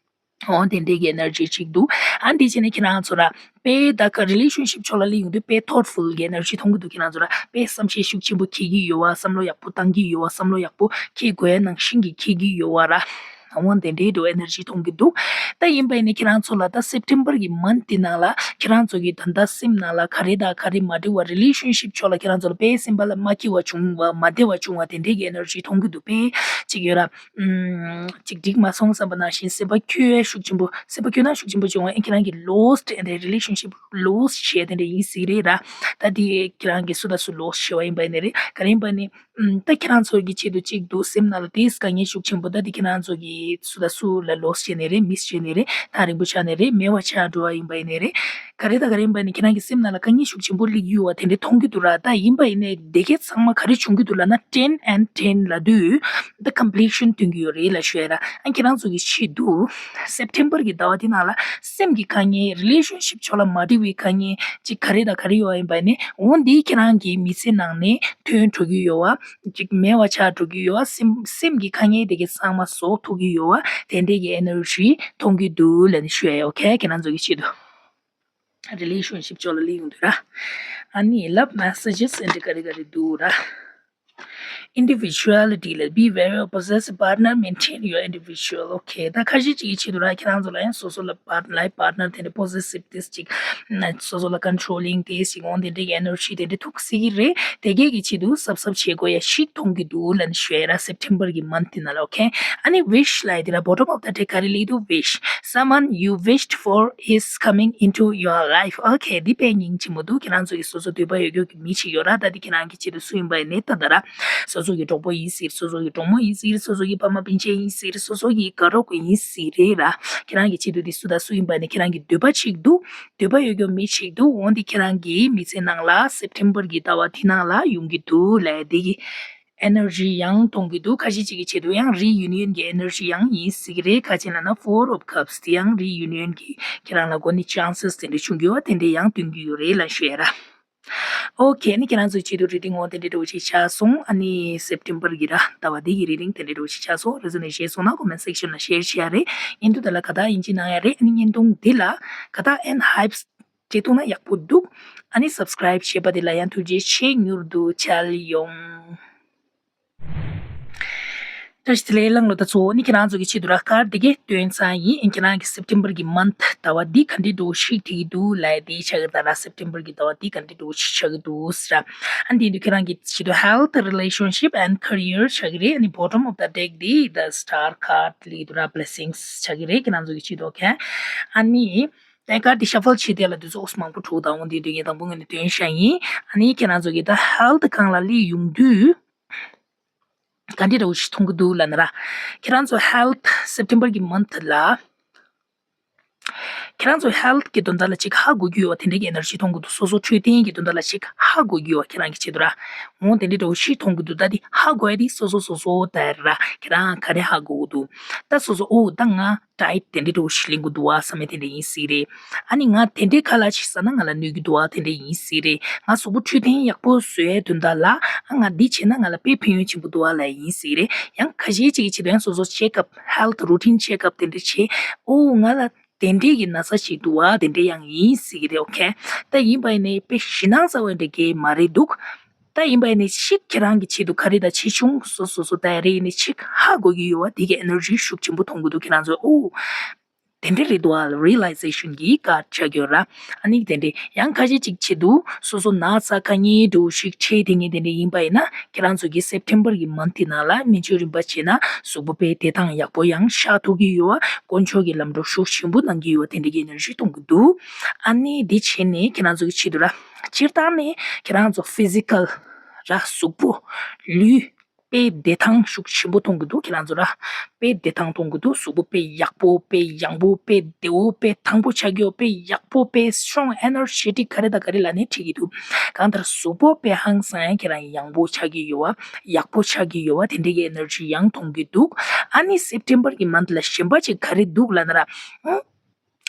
འོང་དེ་འདྲའི་གི་ཨེ་ནར་ཇི་ཅིག་འདུག་ཨ་འདི་བྱས་ནས་ཁྱེད་རང་ཚོ་ར་དཔེ་ད་ག་རི་ལེ་ཤན་ཤིབ་ཕྱོགས་ལ་སླེབས་ཡོང་དུས་དཔེ་ཐོཊ་ཕུལ་གི་ཨེ་ནར་ཇི་མཐོང་གི་འདུག་ཁྱེད་རང་ཚོ་ར་དཔེ་བསམ་ཤེས་ཤུགས་ཆེན་པོ་འཁྱེར་གྱི་ཡོད་པ། བསམ་བློ་ཡག་པོ་བཏང་གི་ཡོད་པ། བསམ་བློ་ཡག་པོ་འཁྱེར་དགོས་ཡ་ནང་བཞིན་གྱི་འཁྱེར་གྱི་ཡོད་པ་ར། འོང་དེ་འདྲའི་འདྲ་བོ་ཨེ་ནར་ཇི་མཐོང་གི་འདུག་ད་ཡིན་པ་ཡིན་ནའི་ཁྱེད་རང་ཚོ་ལ་ད་སེབ་ཊེམ་བར་གི་མནཐ་འདི་ནང་ལ་ཁྱེད་རང་ཚོ་གི་ད་ལྟ་སེམས་ནང་ལ་ག་རེ་དང་ག་རེ་མ་འགྲིག་པ། རི་ལེ་ཤན་ཤིབ་ཕྱོགས་ལ་ཁྱེད་རང་ཚོ་ལ་དཔེ་སེམས་པ་ལ་མ་སྐྱིད་པ་བྱུང་བ། མ་བདེ་བ་བྱུང་བ་དེ་འདྲའི་གི་ཨེ་ནར་ཇི་མཐོང་གི་འདུག་དཔེ་ཅིག་ཡོད་ར། ཨམ། ཅིག་འགྲིག་མ་སོང་བསམ་པ་ནང་བཞིན་སེམས་པ་སྐྱོ་ཡ་ཤུགས་ཆེན་པོ། སེམས་པ་སྐྱོ་སྣང་ཤུགས་ཆེན་པོ་བྱུང་བ་ཡིན། ཁྱེད་རང་གི་ལོ་སི་ཊི་ཨེ་ནད་རི་ལེ་ཤན་ཤིབ་ལོ་སི་ཊི་བྱས་དེ་འདྲ་ཡིན་སྲིད་རེད་ར། ད་དེ་ཁྱེད་རང་གི་སུ་དང་སུ་ལོ་སི་ཊི་བྱས་པ་ཡིན་པ་ཡིན་ནའི་རེད། ག་རེ་ཡིན་པ་ནི། ཨམ། ད་ཁྱེད་རང་ཚོ་གི་ཆེད་དུ་གཅིག་འདུག་སེམས་ནང་ལ་དེ་དཀའ་ངལ་ཤུགས་ཆེན་པོ། ད་དེ་ཁྱེད་རང་ཚོ་གི་སུ་དང་སུ་ལ་ལོ་སི་ཊི་བྱས་ནའི་རེད། མི་སི་ཊི་བྱས་ནའི་རེད། ཐག་རིང་པོ་ཆགས་ནའི་རེད། མེད་པ་ཆགས་འགྲོ་བ་ཡིན་པ་ཡིན་ནའི་རེད། ག་རེ་དང་ག་རེ་ཡིན་པ་ནི་ཁྱེད་རང་གི་སེམས་ནང་ལ་དཀའ་ངལ་ཤུགས་ཆེན་པོ་སླེབས་ཡོད་པ་དེ་འདྲ་མཐོང་གི་འདུག་ར། ད་ཡིན་པ་ཡིན་ནའི་དེ་གས་ཚང་མ་ག་རེ་བྱུང་གི་འདུག་ལབ་ན། ཊེན་ཨེན་ཌི་ཊེན་ལབ་དུས་ད་ཀམ་པི་ལི་ཤན་སྟོན་གྱི་ཡོད་རེད་ལབ་ཞུ་ཡ་ར། ཨ་ཁྱེད་རང་ཚོ་གི་ཆེད་དུ་སེབ་ཊེམ་བར་གྱི་ཟླ་བ་འདི་ནང་ལ་སེམས་ཀྱི་དཀའ་ངལ། རི་ལེ་ཤན་ཤིབ་ཕྱོགས་ལ་མ་འགྲིག་པའི་དཀའ་ངལ་ཅིག་ག་རེ་དང་ག་རེ་ཡོད་པ་ཡིན་པ་ནི། འོ་འདི་ཁྱེད་རང་གི་མི་ཚེ་ནང་ནས་ཐོན་འགྲོ་གི་ཡོད་པ། ཅིག་མེད་པ་ཆགས་འགྲོ་གི་ཡོད་པ། སེམས་སེམས་ཀྱི་དཀའ་ངལ་དེ་གའི་ཚང་མ་ཟོག་ཐུག་གི་ཡོད་པ་དེ་འདྲའི་གི་ཨེ་ནར་ཇི་མཐོང་གི་འདུག་ལབ་ནས་ཞུ་ཡ་ཡོད། ཨོ་ཁེ། ཁྱེད་རང་ཚོ་གི་ཆེད་དུ། རི་ལེ་ཤན་ཤིབ་ཕྱོགས་ལ་སླེབས་ཡོང་དུས་ར། ཨ་ནི་ལབ་མེ་སེ་ཇེས་ཨེ་འདྲ་ག་རེ་ག་རེ་འདུག་ར། Individuality ལ། Be wary of possessive partner, maintain your individual. ཨོ་ཁེ། ད་ཁ་ཤས་ཅིག་གི་ཆེད་དུ་ར་ཁྱེད་རང་ཚོ་ལ་ཡང་སོ་སོ་ལ་པཱར་ཊི་ནར་ལའིཕ་པཱར་ཊི་ནར་དེ་འདྲ་པོ་སེ་སིབ་དེ་ཅིག་སོ་སོ་ལ་ཀོན་ཊོ་རོ་ལིང་དེ་ཅིག་འོང་དེ་འདྲའི་ཨེ་ནར་ཇི་དེ་འདྲ་ཐུག་སྲིད་ཀྱི་རེད། དེ་གས་ཀྱི་ཆེད་དུ་གཟབ་གཟབ་བྱེད་དགོས་ཡ་ཞིག་མཐོང་གི་འདུག་ལབ་ནས་ཞུ་ཡ་ར། སེབ་ཊེམ་བར་གྱི་མནཐ་དེ་ནང་ལ། ཨོ་ཁེ། ཨ་ནི་ཝིཤ་ལབ་ཡ་དེ་ལ་བོ་ཊམ་ཨོཕ་ཛ་ཌེག་ག་རེ་སླེབས་འདུག wish. Someone you wished for is coming into your life. ཨོ་ཁེ། འདི་དཔེ་སྙིང་རྗེ་མོ་འདུག་ཁྱེད་རང་ཚོ་གི་སོ་སོ་འདོད་པ་ཡོད་རྒྱུ་གི་མི་ཞིག་ཡོད་ར། ད་འདི་ཁྱེད་རང་གི་ཆེད་དུ་སུ་ཡིན་པ་ཡིན་ནའི་ད་ད་ར། སོ་སོ་གི་གྲོགས་པོ་ཡིན་སྲིད། སོ་སོ་གི་གྲོགས་མོ་ཡིན་སྲིད། སོ་སོ་གི་ཕ་མ་སྤུན་མཆེད་ཡིན་སྲིད། སོ་སོ་གི་དགའ་རོགས་ཀྱི་ཡིན་སྲིད་རེད་ར། ཁྱེད་རང་གི་ཆེད་དུ་འདི་སུ་དང་སུ་ཡིན་པ་ནི་ཁྱེད་རང་གི་འདོད་པ་ཅིག་འདུག་འདོད་པ་ཡོད་རྒྱུ་མི་ཞིག་འདུག་འོ་འདི་ཁྱེད་རང་གི་མི་ཚེ་ནང་ལ་སེབ་ཊེམ་བར་གྱི་ཟླ་བ་འདི་ནང་ལ་ཡོང་གི་འདུག་ལབ་ཡ་འདི་གི་ཨེ་ནར་ཇི་ཡང་གཏོང་གི་འདུག་ཁ་ཤས་ཅིག་གི་ཆེད་དུ་ཡང་རི་ཡུ་ནི་ཡན་གྱི་ཨེ་ནར་ཇི་ཡང་ཡིན་སྲིད་ཀྱི་རེད། ག་ཅི་ལབ་ན་ཕོར་ཨོཕ་ཀབ་སི་དེ་ཡང་རི་ཡུ་ནི་ཡན་གྱི་ཁྱེད་རང་ལ་གོ་ནི་ཅན་སེ་སི་དེ་འདྲ་བྱུང་གི་ཡོད་པ་དེ་འདྲ་ཡང་སྟོན་གྱི་ཡོད་རེད་ལབ་ཞུ་ཡ་ར། ཨོ་ཁེ། ཨ་ནི་ཁྱེད་རང་ཚོའི་ཆེད་དུ་རི་ཌིང་འོ་དེ་འདྲ་འདྲ་བོ་ཞིག་ཆགས་སོང་། ཨ་ནི་སེབ་ཊེམ་བར་གྱི་ར་ཟླ་བ་འདི་གི་རི་ཌིང་དེ་འདྲ་འདྲ་བོ་ཞིག་ཆགས་སོང་། རེ་ཟུང་ནས་ཤེས་སོང་ན་ཀོ་མེན་ཊི་སེག་ཤན་ལ་ཤེར་བྱེད་ཡ་རེད། ཡིན་དུས་ད་ལ་ག་ད་ཡིན་གཅིག་གནང་ཡ་རེད། ཨ་ནི་བརྙན་ཐུང་འདི་ལ་ག་ད་ཨེན་ཧའིབ་བྱེད་ཐུབ་ན་ཡག་པོ་འདུག་ཨ་ནི་སབ་སི་ཀ་རའིབ་བྱས་པ་དེ་ལ་ཡང་ཐུགས་རྗེ་ཆེ། མྱུར་དུ་མཇལ་ཡོང་། བཀྲ་ཤིས་བདེ་ལེགས་བླང་ལོ། ད་གཙོ་བོ་ནི་ཁྱེད་རང་ཚོ་གི་ཆེད་དུ་ར་ཀར་ཌི་དེ་གས་སྟོན་ཚར་ཡིན། ཁྱེད་རང་གི་སེབ་ཊེམ་བར་གྱི་མནཐ་ཟླ་བ་འདི་ག་འདྲའི་འདྲ་བོ་ཞིག་འགྲིག་གི་འདུག་ལབ་ཡ་དེ་ཆགས་ཀྱི་རེད་ད་ར། སེབ་ཊེམ་བར་གྱི་ཟླ་བ་འདི་ག་འདྲའི་འདྲ་བོ་ཞིག་ཆགས་ཀྱི་འདུག་ཟེར་ར། ཨ་ནི་དེ་དུས་ཁྱེད་རང་གི་ཆེད་དུ་health, relationship and career ཆགས་ཀྱི་རེད། ཨ་ནི་bottom of the deck འདི་the star card སླེབས་འདུག་ར། Blessings ཆགས་ཀྱི་རེད། ཁྱེད་རང་ཚོ་གི་ཆེད་དུ། ཨོ་ཁེ། ཨ་ནི་དེ་ཀར་ཌི་ཤ་ཕལ་བྱེད་དེ་ལ་དུས་ཚོད་མང་པོ་འགྲོ་དང་འོ་འདི་དུས་ངས་དང་པོ་ངོས་ནས་སྟོན་བཞག་ཡིན། ཨ་ནི་ཁྱེད་རང་ཚོ་གི་ད་health སྒང་ལ་སླེབས་ཡོང་དུས། ག་འདྲ་འདྲ་བོ་ཞིག་མཐོང་གི་འདུག་ལབ་ན་ར། ཁྱེད་རང་ཚོ་health སེབ་ཊེམ་བར་གྱི་མནཐ་ལ། ཁྱེད་རང་ཚོ་health་གི་དོན་དག་ལ་ཅིག་ཧ་གོ་རྒྱུ་ཡོད་པ་དེ་འདྲ་གི་energy་གཏོང་གི་འདུག་སོ་སོ་འཕྲོད་བསྟེན་གྱི་དོན་དག་ལ་ཅིག་ཧ་གོ་རྒྱུ་ཡོད་པ་ཁྱེད་རང་གི་ཆེད་དུ་ར། འོ་དེ་འདྲ་འདྲ་བོ་ཞིག་མཐོང་གི་འདུག་ད་དེ་ཧ་གོ་ཡ་དེ་སོ་སོ་སོ་སོ་ད་ར་ཁྱེད་རང་ག་རེ་ཧ་གོ་གི་འདུག་ད་སོ་སོ་ཨོ་ད་ང་diet་དེ་འདྲ་འདྲ་བོ་ཞིག་ལེན་གི་འདུག་བ་བསམ་ཡ་དེ་འདྲ་ཡིན་སྲིད་རེད། ཨ་ནི་ང་དེ་འདྲའི་ཁ་ལག་ཅིག་ཟ་ན་ང་ལ་གནོད་ཀྱི་འདུག་བ་དེ་འདྲ་ཡིན་སྲིད་རེད། ང་གཟུགས་པོ་འཕྲོད་བསྟེན་ཡག་པོ་བཟོ་ཡའི་དོན་དག་ལ་ཨ་ང་འདི་བྱས་ན་ང་ལ་དཔེ་ཕན་ཡོན་ཆེན་པོ་འདུག་བ་ལ་ཡིན་སྲིད་རེད། ཡང་ཁ་ཤས་ཅིག་གི་ཆེད་དུ་ཡང་སོ་སོ་check up health routine check up་དེ་འདྲ་བྱས་ཨོ་ང་ལ་དེ་འདྲའི་གི་ན་ཚ་ཞིག་འདུག་བ་དེ་འདྲ་ཡང་ཡིན་སྲིད་ཀྱི་རེད། ཨོ་ཁེ། ད་ཡིན་པ་ཡིན་ནའི་དཔེ་ཞེད་སྣང་ཚ་བ་འདྲ་གི་མ་རེད་འདུག་ད་ཡིན་པ་ཡིན་ནའི་ཤིག་ཁྱེད་རང་གི་ཆེད་དུ་ག་རེ་ད་ཆེ་ཆུང་སོ་སོ་སོ་ད་རེ་ཡིན་ནའི་ཤིག་ཧ་གོ་གི་ཡོད་བ་དེ་གི་energy་ཤུགས་ཆེན་པོ་མཐོང་གི་འདུག་ཁྱེད་རང་ཚོ་ཨོ། དེ་འདྲ་རེད་འདུག་ཨ། realization་གི་card་ཆགས་ཡོད་ར། ཨ་ནི་དེ་འདྲ་ཡང་ཁ་ཤས་ཅིག་ཆེད་དུ་སོ་སོ་ན་ཚ་དཀའ་ངལ་འདྲ་བོ་ཞིག་འཕྲད་དེ་ངས་དེ་འདྲ་ཡིན་པ་ཡིན་ན་ཁྱེད་རང་ཚོ་གི་September་གི་month་དེ་ནང་ལ་སྨན་བཅོས་རིམ་པ་བྱས་ན་གཟུགས་པོ་དཔེ་བདེ་ཐང་ཡག་པོ་ཡང་ཤར་ཐུབ་ཀྱི་ཡོད་བ། དཀོན་མཆོག་གི་ལམ་འགྲོ་ཤུགས་ཆེན་པོ་གནང་གི་ཡོད་བ་དེ་འདྲ་གི་energy་གཏོང་གི་འདུག་ཨ་ནི་འདི་བྱས་ནས་ཁྱེད་རང་ཚོ་གི་ཆེད་དུ་ར་སྤྱིར་བཏང་ནས་ཁྱེད་རང་ཚོ་physical་ར་གཟུགས་པོ་ལུས། དཔེ་བདེ་ཐང་ཤུགས་ཆེན་པོ་གཏོང་གི་འདུག་ཁྱེད་རང་ཚོ་ར། དཔེ་བདེ་ཐང་གཏོང་གི་འདུག་གཟུགས་པོ་དཔེ་ཡག་པོ་དཔེ་ཡང་པོ་དཔེ་བདེ་བོ་དཔེ་ཐང་པོ་ཆགས་ཀྱི་ཡོད། དཔེ་ཡག་པོ་དཔེ་strong energetic་ག་རེ་དང་ག་རེ་ལབ་ནའི་འགྲིག་གི་འདུག་གང་ལྟར་གཟུགས་པོ་དཔེ་ཧང་སང་ཡང་ཁྱེད་རང་ཡང་པོ་ཆགས་ཀྱི་ཡོད་བ། ཡག་པོ་ཆགས་ཀྱི་ཡོད་བ་དེ་འདྲ་གི་energy་ཡང་མཐོང་གི་འདུག་ཨ་ནི་September་གི་month་ལ་གཞན་པ་ཅིག་ག་རེ་འདུག་ལབ་ན་ར། ཨང་།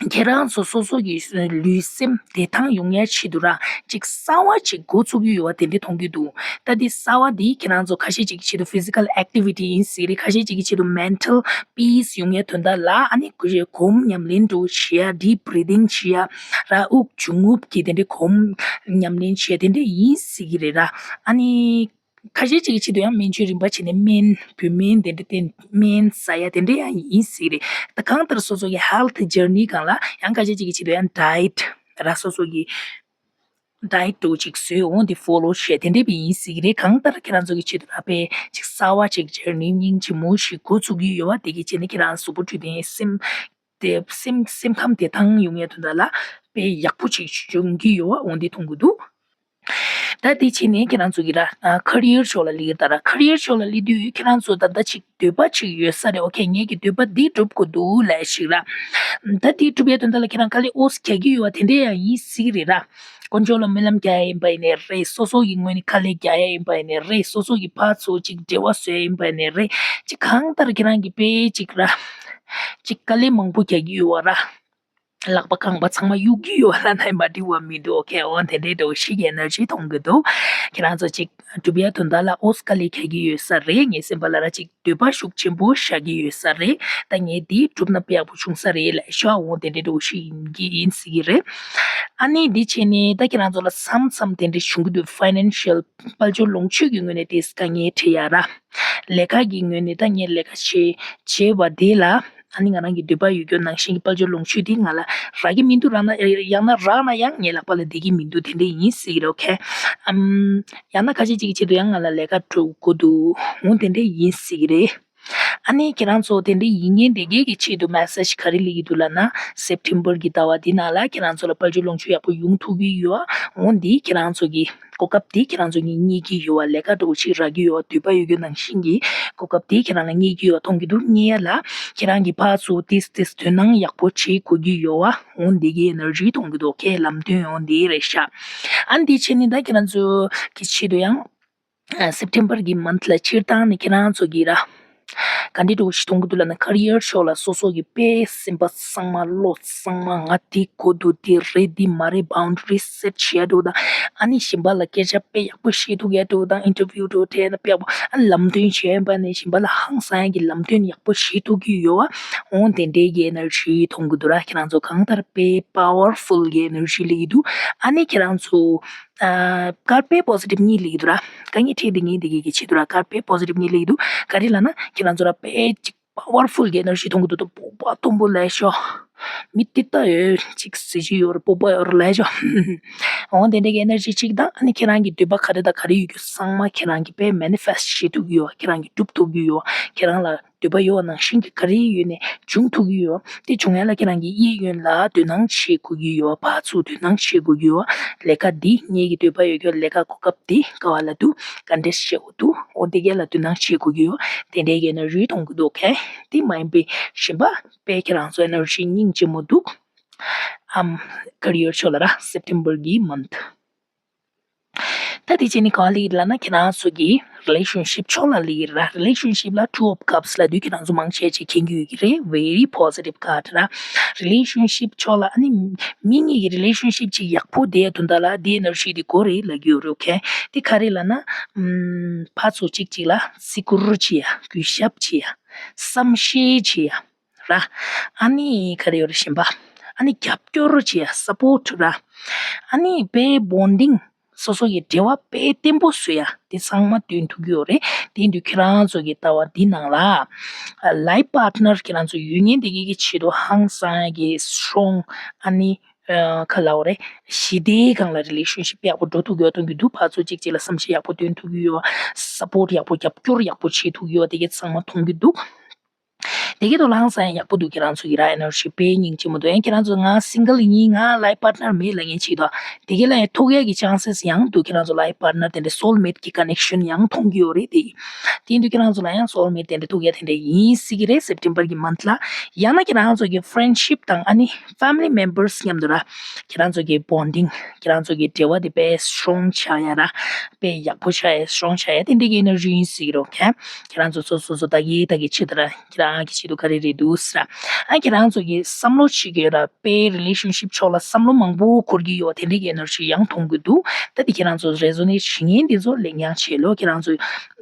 ཁྱེད་རང་ཚོ་སོ་སོ་གི་ལུས་སེམས་བདེ་ཐང་ཡོང་ཡ་ཆེད་དུ་ར་ཅིག་གསར་བ་ཅིག་འགོ་ཚུགས་ཀྱི་ཡོད་བ་དེ་འདྲ་མཐོང་གི་འདུག་ད་འདི་གསར་བ་འདི་ཁྱེད་རང་ཚོ་ཁ་ཤས་ཅིག་ཆེད་དུ་physical activity་ཡིན་ཟེར་རེད། ཁ་ཤས་ཅིག་གི་ཆེད་དུ་mental peace་ཡོང་ཡ་དོན་དག་ལ་ཨ་ནི་སྒོམ་ཉམས་ལེན་འདྲ་བོ་བྱེད་ཡ་deep breathing་བྱེད་ཡ་ར་དབུགས་འབྱུང་རྔུབ་ཀྱི་དེ་འདྲ་སྒོམ་ཉམས་ལེན་བྱེད་ཡ་དེ་འདྲ་ཡིན་ཟེར་གི་རེད་ར། ཨ་ནི། ཁ་ཤས་ཅིག་གི་ཆེད་དུ་ཡང་སྨན་བཅོས་རིམ་པ་བྱས་ནས་སྨན་བོད་སྨན་དེ་འདྲ་བསྟེན་སྨན་ཟ་ཡ་དེ་འདྲ་ཡང་ཡིན་སྲིད་རེད། ད་གང་ལྟར་སོ་སོ་གི་health journey་སྒང་ལ་ཡང་ཁ་ཤས་ཅིག་གི་ཆེད་དུ་ཡང་diet་ར་སོ་སོ་གི་diet་འདྲ་བོ་ཅིག་བཟོས་འོང་དེ་follow་བྱས་དེ་འདྲ་བས་ཡིན་སྲིད་རེད། གང་ལྟར་ཁྱེད་རང་ཚོ་གི་ཆེད་དུ་ར་པའི་ཅིག་གསར་བ་ཅིག་journey་སྙིང་རྗེ་མོ་ཞིག་འགོ་ཚུགས་ཀྱི་ཡོད་བ། དེ་གི་ཆེད་ནས་ཁྱེད་རང་གཟུགས་པོ་འཕྲོད་བསྟེན་སེམས་དེ་སེམས་སེམས་ཁམས་བདེ་ཐང་ཡོང་ཡ་དོན་དག་ལ་དཔེ་ཡག་པོ་ཅིག་བྱུང་གི་ཡོད་བ་འོང་དེ་མཐོང་གི་འདུག་ད་དེ་ཕྱིན་ནས་ཁྱེད་རང་ཚོ་གི་ར་ཨ་career་ཕྱོགས་ལ་སླེབས་ད་ར་career་ཕྱོགས་ལ་སླེབས་དུས་ཁྱེད་རང་ཚོ་ད་ལྟ་ཅིག་འདོད་པ་ཅིག་ཡོད་ས་རེད། ཨོ་ཁེ་ངས་ཀྱི་འདོད་པ་འདི་སྒྲུབ་དགོས་འདུག་ལབ་ཞིག་ར། ད་དེ་སྒྲུབ་ཡ་དོན་དག་ལ་ཁྱེད་རང་དཀའ་ལས་ཨོ་ཙི་རྒྱག་གི་ཡོད་བ་དེ་འདྲ་ཡང་ཡིན་སྲིད་རེད་ར། དཀོན་མཆོག་ལ་སྨོན་ལམ་རྒྱག་ཡ་ཡིན་པ་ཡིན་ནའི་རེད། སོ་སོ་ཡི་ངོས་ནས་དཀའ་ལས་རྒྱག་ཡ་ཡིན་པ་ཡིན་ནའི་རེད། སོ་སོ་གི་ཕར་ཚུར་ཅིག་འབྲེལ་བ་བཟོ་ཡ་ཡིན་པ་ཡིན་ནའི་རེད། ཅིག་གང་ལྟར་ཁྱེད་རང་གི་དཔེ་ཅིག་ར། ཅིག་དཀའ་ལས་མང་པོ་རྒྱག་གི་ཡོད་བ་ར། ལག་པ་རྐང་པ་ཚང་མ་གཡུག་གི་ཡོད་ལབ་ན་མ་འགྲིག་པ་མི་འདུག་ཨོ་ཁེ་འོ་དེ་འདྲའི་འདྲ་བོ་ཞིག་གི་ཨེ་ནར་ཇི་གཏོང་གི་འདུག་ཁྱེད་རང་ཚོ་ཅིག་སྒྲུབ་ཡ་དོན་དག་ལ་ཨོ་ཙི་དཀའ་ལས་རྒྱག་གི་ཡོད་ས་རེད། ངའི་སེམས་པ་ལ་ར་ཅིག་འདོད་པ་ཤུགས་ཆེན་པོ་བཞག་གི་ཡོད་ས་རེད། ད་ངས་འདི་སྒྲུབ་ན་དཔེ་ཡག་པོ་བྱུང་ས་རེད་ལབ་ཤག་འོ་དེ་འདྲའི་འདྲ་བོ་ཞིག་ཡིན་གྱི་ཡིན་སྲིད་ཀྱི་རེད། ཨ་ནི་འདི་བྱས་ནས་ད་ཁྱེད་རང་ཚོ་ལ་མཚམས་མཚམས་དེ་འདྲ་བྱུང་གི་འདུག་ཕའི་ནན་ཤལ་དཔལ་འབྱོར་ལོངས་སྤྱོད་ཀྱི་ངོས་ནས་དེ་དཀའ་ངལ་འཕྲད་ཡ་ར། ལས་ཀ་གི་ངོས་ནས་ད་ངས་ལས་ཀ་བྱེད་བྱེད་པ་དེ་ལ། ཨ་ནི་ང་རང་གི་འདོད་པ་ཡོད་རྒྱུ་ནང་བཞིན་གྱི་དཔལ་འབྱོར་ལོངས་སྤྱོད་དེ་ང་ལ་རག་གི་མི་འདུག་རག་ན་ཡང་ན་རག་ན་ཡང་ངའི་ལག་པ་ལ་བསྡད་ཀྱི་མི་འདུག་དེ་འདྲ་ཡིན་སྲིད་ཀྱི་རེད། ཨོ་ཁེ། ཨམ། ཡང་ན་ཁ་ཤས་ཅིག་གི་ཆེད་དུ་ཡང་ང་ལ་ལས་ཀ་སྒྲུབ་དགོས་འདུག་འོ་དེ་འདྲ་ཡིན་སྲིད་ཀྱི་རེད། ཨ་ནི་ཁྱེད་རང་ཚོ་དེ་འདྲ་ཡིན་མཁན་དེ་གས་ཀྱི་ཆེད་དུ་མེ་སེ་ཇི་ག་རེ་སླེབས་ཀྱི་འདུག་ལབ་ན། སེབ་ཊེམ་བར་གྱི་ཟླ་བ་འདི་ནང་ལ་ཁྱེད་རང་ཚོ་ལ་དཔལ་འབྱོར་ལོངས་སྤྱོད་ཡག་པོ་ཡོང་ཐུབ་ཀྱི་ཡོད། འོ་འདི་ཁྱེད་རང་ཚོ་གི་གོ་སྐབས་དེ་ཁྱེད་རང་ཚོ་གཉིས་རྙེད་ཀྱི་ཡོད་པ། ལས་ཀ་འདྲ་བོ་ཞིག་རག་གི་ཡོད་པ། འདོད་པ་ཡོད་རྒྱུ་ནང་བཞིན་གྱི་གོ་སྐབས་དེ་ཁྱེད་རང་ལ་རྙེད་ཀྱི་ཡོད་པ་མཐོང་གི་འདུག་རྙེད་ཡ་ལ་ཁྱེད་རང་གིས་ཕར་ཚུར་ཏིས་ཏིས་དོ་སྣང་ཡག་པོ་བྱེད་དགོས་ཀྱི་ཡོད་པ། འོ་འདི་གའི་ཨེ་ནར་ཇི་མཐོང་གི་འདུག་ཁེ་ལམ་སྟོན་འོ་འདི་རེད་ཤག་ཨ་འདི་བྱས་ནས་ད་ཁྱེད་རང་ཚོ་གི་ཆེད་དུ་ཡང་། སེབ་ཊེམ་བར་གྱི་མནཐ་ལ་སྤྱིར་བཏང་ནས་ཁྱེད་རང་ཚོ་གིས་ར། ག་འདྲ་འདྲ་བོ་ཞིག་མཐོང་གི་འདུག་ལབ་ན། ཁེ་རི་ཡར་ཕྱོགས་ལ་སོ་སོ་གི་དཔེ་སེམས་པ་གཙང་མ་བློ་གཙང་མ་ང་འདི་དགོས་འདུག་འདི་རེད་འདི་མ་རེད་བའུན་ཌ་རི་སེ་ཊི་བྱེད་ཡ་འདྲ་བོ་དང་། ཨ་ནི་གཞན་པ་ལ་སྐད་ཆ་དཔེ་ཡག་པོ་བཤད་ཐུབ་ཡ་འདྲ་བོ་དང་། ཨིན་ཊར་བིའུ་འདྲ་བོ་སྤྲད་ན་དཔེ་ཡག་པོ། ཨ་ལམ་སྟོན་བྱེད་ཡ་ཡིན་པ་ནས་གཞན་པ་ལ་ཧང་སང་ཡ་གི་ལམ་སྟོན་ཡག་པོ་བྱེད་ཐུབ་ཀྱི་ཡོད་པ། འོ་དེ་འདྲའི་གི་ཨེ་ནར་ཇི་མཐོང་གི་འདུག་ར། ཁྱེད་རང་ཚོ་གང་ལྟར་དཔེ་པ་ཝར་ཕུལ་གི་ཨེ་ནར་ཇི་སླེབས་ཀྱི་འདུག་ཨ་ནི་ཁྱེད་རང་ཚོ། ཨ་དཀར་པོའི་པོ་ཟི་ཊིབ་གཉིས་སླེབས་ཀྱི་འདུག་ར། དཀའ་ངལ་འཕྲད་དེ་ངས་འདི་གི་གི་ཆེད་དུ་ར་དཀར་པོའི་པོ་ཟི་ཊིབ་གཉིས་སླེབས་ཀྱི་འདུག་ག་རེ་ལབ་ན་ཁྱེད་རང་ཚོ་ར་དཔེ་ཅིག་པ་ཝར་ཕུལ་གི་ཨེ་ནར་ཇི་མཐོང་གི་འདུག་ད་སྤོབས་པ་མཐོན་པོ་ལབ་ཤོག་མི་ཏིག་ཏག་ཡོད་ཅིག་གཟི་བརྗིད་ཡོད་རེད། སྤོབས་པ་ཡོད་རེད་ལབ་ཤོག་འོ་དེ་འདྲ་གི་ཨེ་ནར་ཇི་ཅིག་དང་། ཨ་ནི་ཁྱེད་རང་གི་འདོད་པ་ག་རེ་དང་ག་རེ་ཡོད་རྒྱུ་ཚང་མ་ཁྱེད་རང་གི་དཔེ་མེ་ནི་ཕེ་སི་ཊི་བྱེད་ཐུབ་ཀྱི་ཡོད། ཁྱེད་རང་གི་སྒྲུབ་ཐུབ་ཀྱི་ཡོད། ཁྱེད་རང་ལ་འདོད་པ་ཡོད་པ་ནང་བཞིན་གྱི་ག་རེ་ཡོད་ནས་འབྱུང་ཐུབ་ཀྱི་ཡོད། དེ་བྱུང་ཡ་ལ་ཁྱེད་རང་གི་གཡས་གཡོན་ལ་དོ་སྣང་བྱེད་དགོས་ཀྱི་ཡོད། ཕར་ཚུར་དོ་སྣང་བྱེད་དགོས་ཀྱི་ཡོད། ལས་ཀ་འདི་ངེད་ཀྱི་འདོད་པ་ཡོད་རྒྱུ་ལས་ཀ་གོ་སྐབས་འདི་ག་བ་ལ་འདུག་ག་འདྲས་བྱེད་དགོས་འདུག་འོ་འདི་གས་ལ་དོ་སྣང་བྱེད་དགོས་ཀྱི་ཡོད། དེ་འདྲའི་གི་ཨེ་ནར་ཇི་གཏོང་གི་འདུག་ཁེ། དེ་མ་ཡིན་པའི་གཞན་པ་དཔེ་ཁྱེད་རང་ཚོ་ཨེ་ནར་ཇི་སྙིང་རྗེ་མོ་འདུག་ཨམ་career་ཕྱོགས་ལ་ར་September་གི་month། ད་དེ་བྱས་ནས་ག་པར་སླེབས་ཡོད་ལབ་ན་ཁྱེད་རང་ཚོ་གི་relationship་ཕྱོགས་ལ་སླེབས་ཡོད་ར། relationship་ལ་two of cups་ལབ་དུས་ཁྱེད་རང་ཚོ་མང་ཆེ་ཆེ་མཁྱེན་གྱི་ཡོད་ཀྱི་རེད། very positive card་ར། relationship་ཕྱོགས་ལ་ཨ་ནི་མི་གཉིས་ཀྱི་relationship་ཅིག་ཡག་པོ་བསྡད་དོན་དག་ལ་དེ་energy་དེ་དགོས་རེད་ལབ་ཀྱི་ཡོད་རེད། okay། དེ་ག་རེ་ལབ་ན་ཨམ་ཕར་ཚུར་གཅིག་གཅིག་ལ་བརྩི་བཀུར་བྱེད་ཡ། གུས་ཞབས་བྱེད་ཡ། བསམ་ཤེས་བྱེད་ཡ། ར། ཨ་ནི་ག་རེ་ཡོད་རེད་གཞན་པ། ཨ་ནི་རྒྱབ་སྐྱོར་བྱེད་ཡ་support་ར། ཨ་ནི་དཔེ་bonding་སོ་སོ་ཡི་འབྲེལ་བ་དཔེ་བརྟན་པོ་བཟོ་ཡ་དེ་ཚང་མ་སྟོན་ཐུབ་ཀྱི་ཡོད་རེད། དེ་ཡིན་དུས་ཁྱེད་རང་ཚོ་གི་ཟླ་བ་འདི་ནང་ལ་life partner་ཁྱེད་རང་ཚོ་ཡོད་མཁན་དེ་གི་གི་ཆེད་དུ་ཧང་སང་ཡ་གི་strong་ཨ་ནི་ཁ་ལ་འོ་རེད། ཞི་བདེའི་སྒང་ལ་relationship་ཡག་པོ་འགྲོ་ཐུབ་ཀྱི་ཡོད་མཐོང་གི་འདུག་ཕར་ཚུར་གཅིག་གཅིག་ལ་བསམ་ཤེས་ཡག་པོ་སྟོན་ཐུབ་ཀྱི་ཡོད། support་ཡག་པོ་རྒྱབ་སྐྱོར་ཡག་པོ་བྱེད་ཐུབ་ཀྱི་ཡོད་དེ་གི་ཚང་མ་མཐོང་གི་འདུག་དེ་གི་དོ་ལངས་ས་ཡང་ཡག་པོ་འདུག་ཁྱེད་རང་ཚོ་གི་ར་energy་དཔེ་སྙིང་རྗེ་མོ་འདུག་ཡང་ཁྱེད་རང་ཚོ་ང་single་ཡིན་ང་life partner་མེད་ལབ་མཁན་ཅིག་འདུག་དེ་གི་ལ་ཡང་ཐུག་ཡ་གི་chances་ཡང་འདུག་ཁྱེད་རང་ཚོ་life partner་དེ་འདྲ་soulmate་གི་connection་ཡང་མཐོང་གི་ཡོད་རེད་དེ། དེ་འདུག་ཁྱེད་རང་ཚོ་ལ་ཡང་soulmate་དེ་འདྲ་ཐུག་ཡ་དེ་འདྲ་ཡིན་སྲིད་ཀྱི་རེད་September་གི་month་ལ། ཡང་ན་ཁྱེད་རང་ཚོ་གི་friendship་དང་ཨ་ནི་family members་མཉམ་དུ་ར་ཁྱེད་རང་ཚོ་གི་bonding་ཁྱེད་རང་ཚོ་གི་འབྲེལ་བ་དེ་དཔེ་strong་ཆགས་ཡ་ར་དཔེ་ཡག་པོ་ཆགས་ཡ་strong་ཆགས་ཡ་དེ་འདྲ་གི་energy་ཡིན་སྲིད་ཀྱི་རེད། okay། ཁྱེད་རང་ཚོ་སོ་སོ་སོ་ད་གི་ད་གི་ཆེད་དུ་ར་ཁྱེད་རང་གི་ཆེད་དུ་ག་རེ་རེད་འདུག་ཟེར། ཨ་ཁྱེད་རང་ཚོ་གི་བསམ་བློ་བྱེད་ཀྱི་ཡོད་ར་དཔེ་relationship་ཕྱོགས་ལ་བསམ་བློ་མང་པོ་འཁོར་གྱི་ཡོད་དེ་འདྲ་གི་energy་ཡང་མཐོང་གི་འདུག་ད་དེ་ཁྱེད་རང་ཚོ་resonate་བྱེད་མཁན་དེ་ཚོ་ལེགས་ཉག་བྱེད་ལོ། ཁྱེད་རང་ཚོ་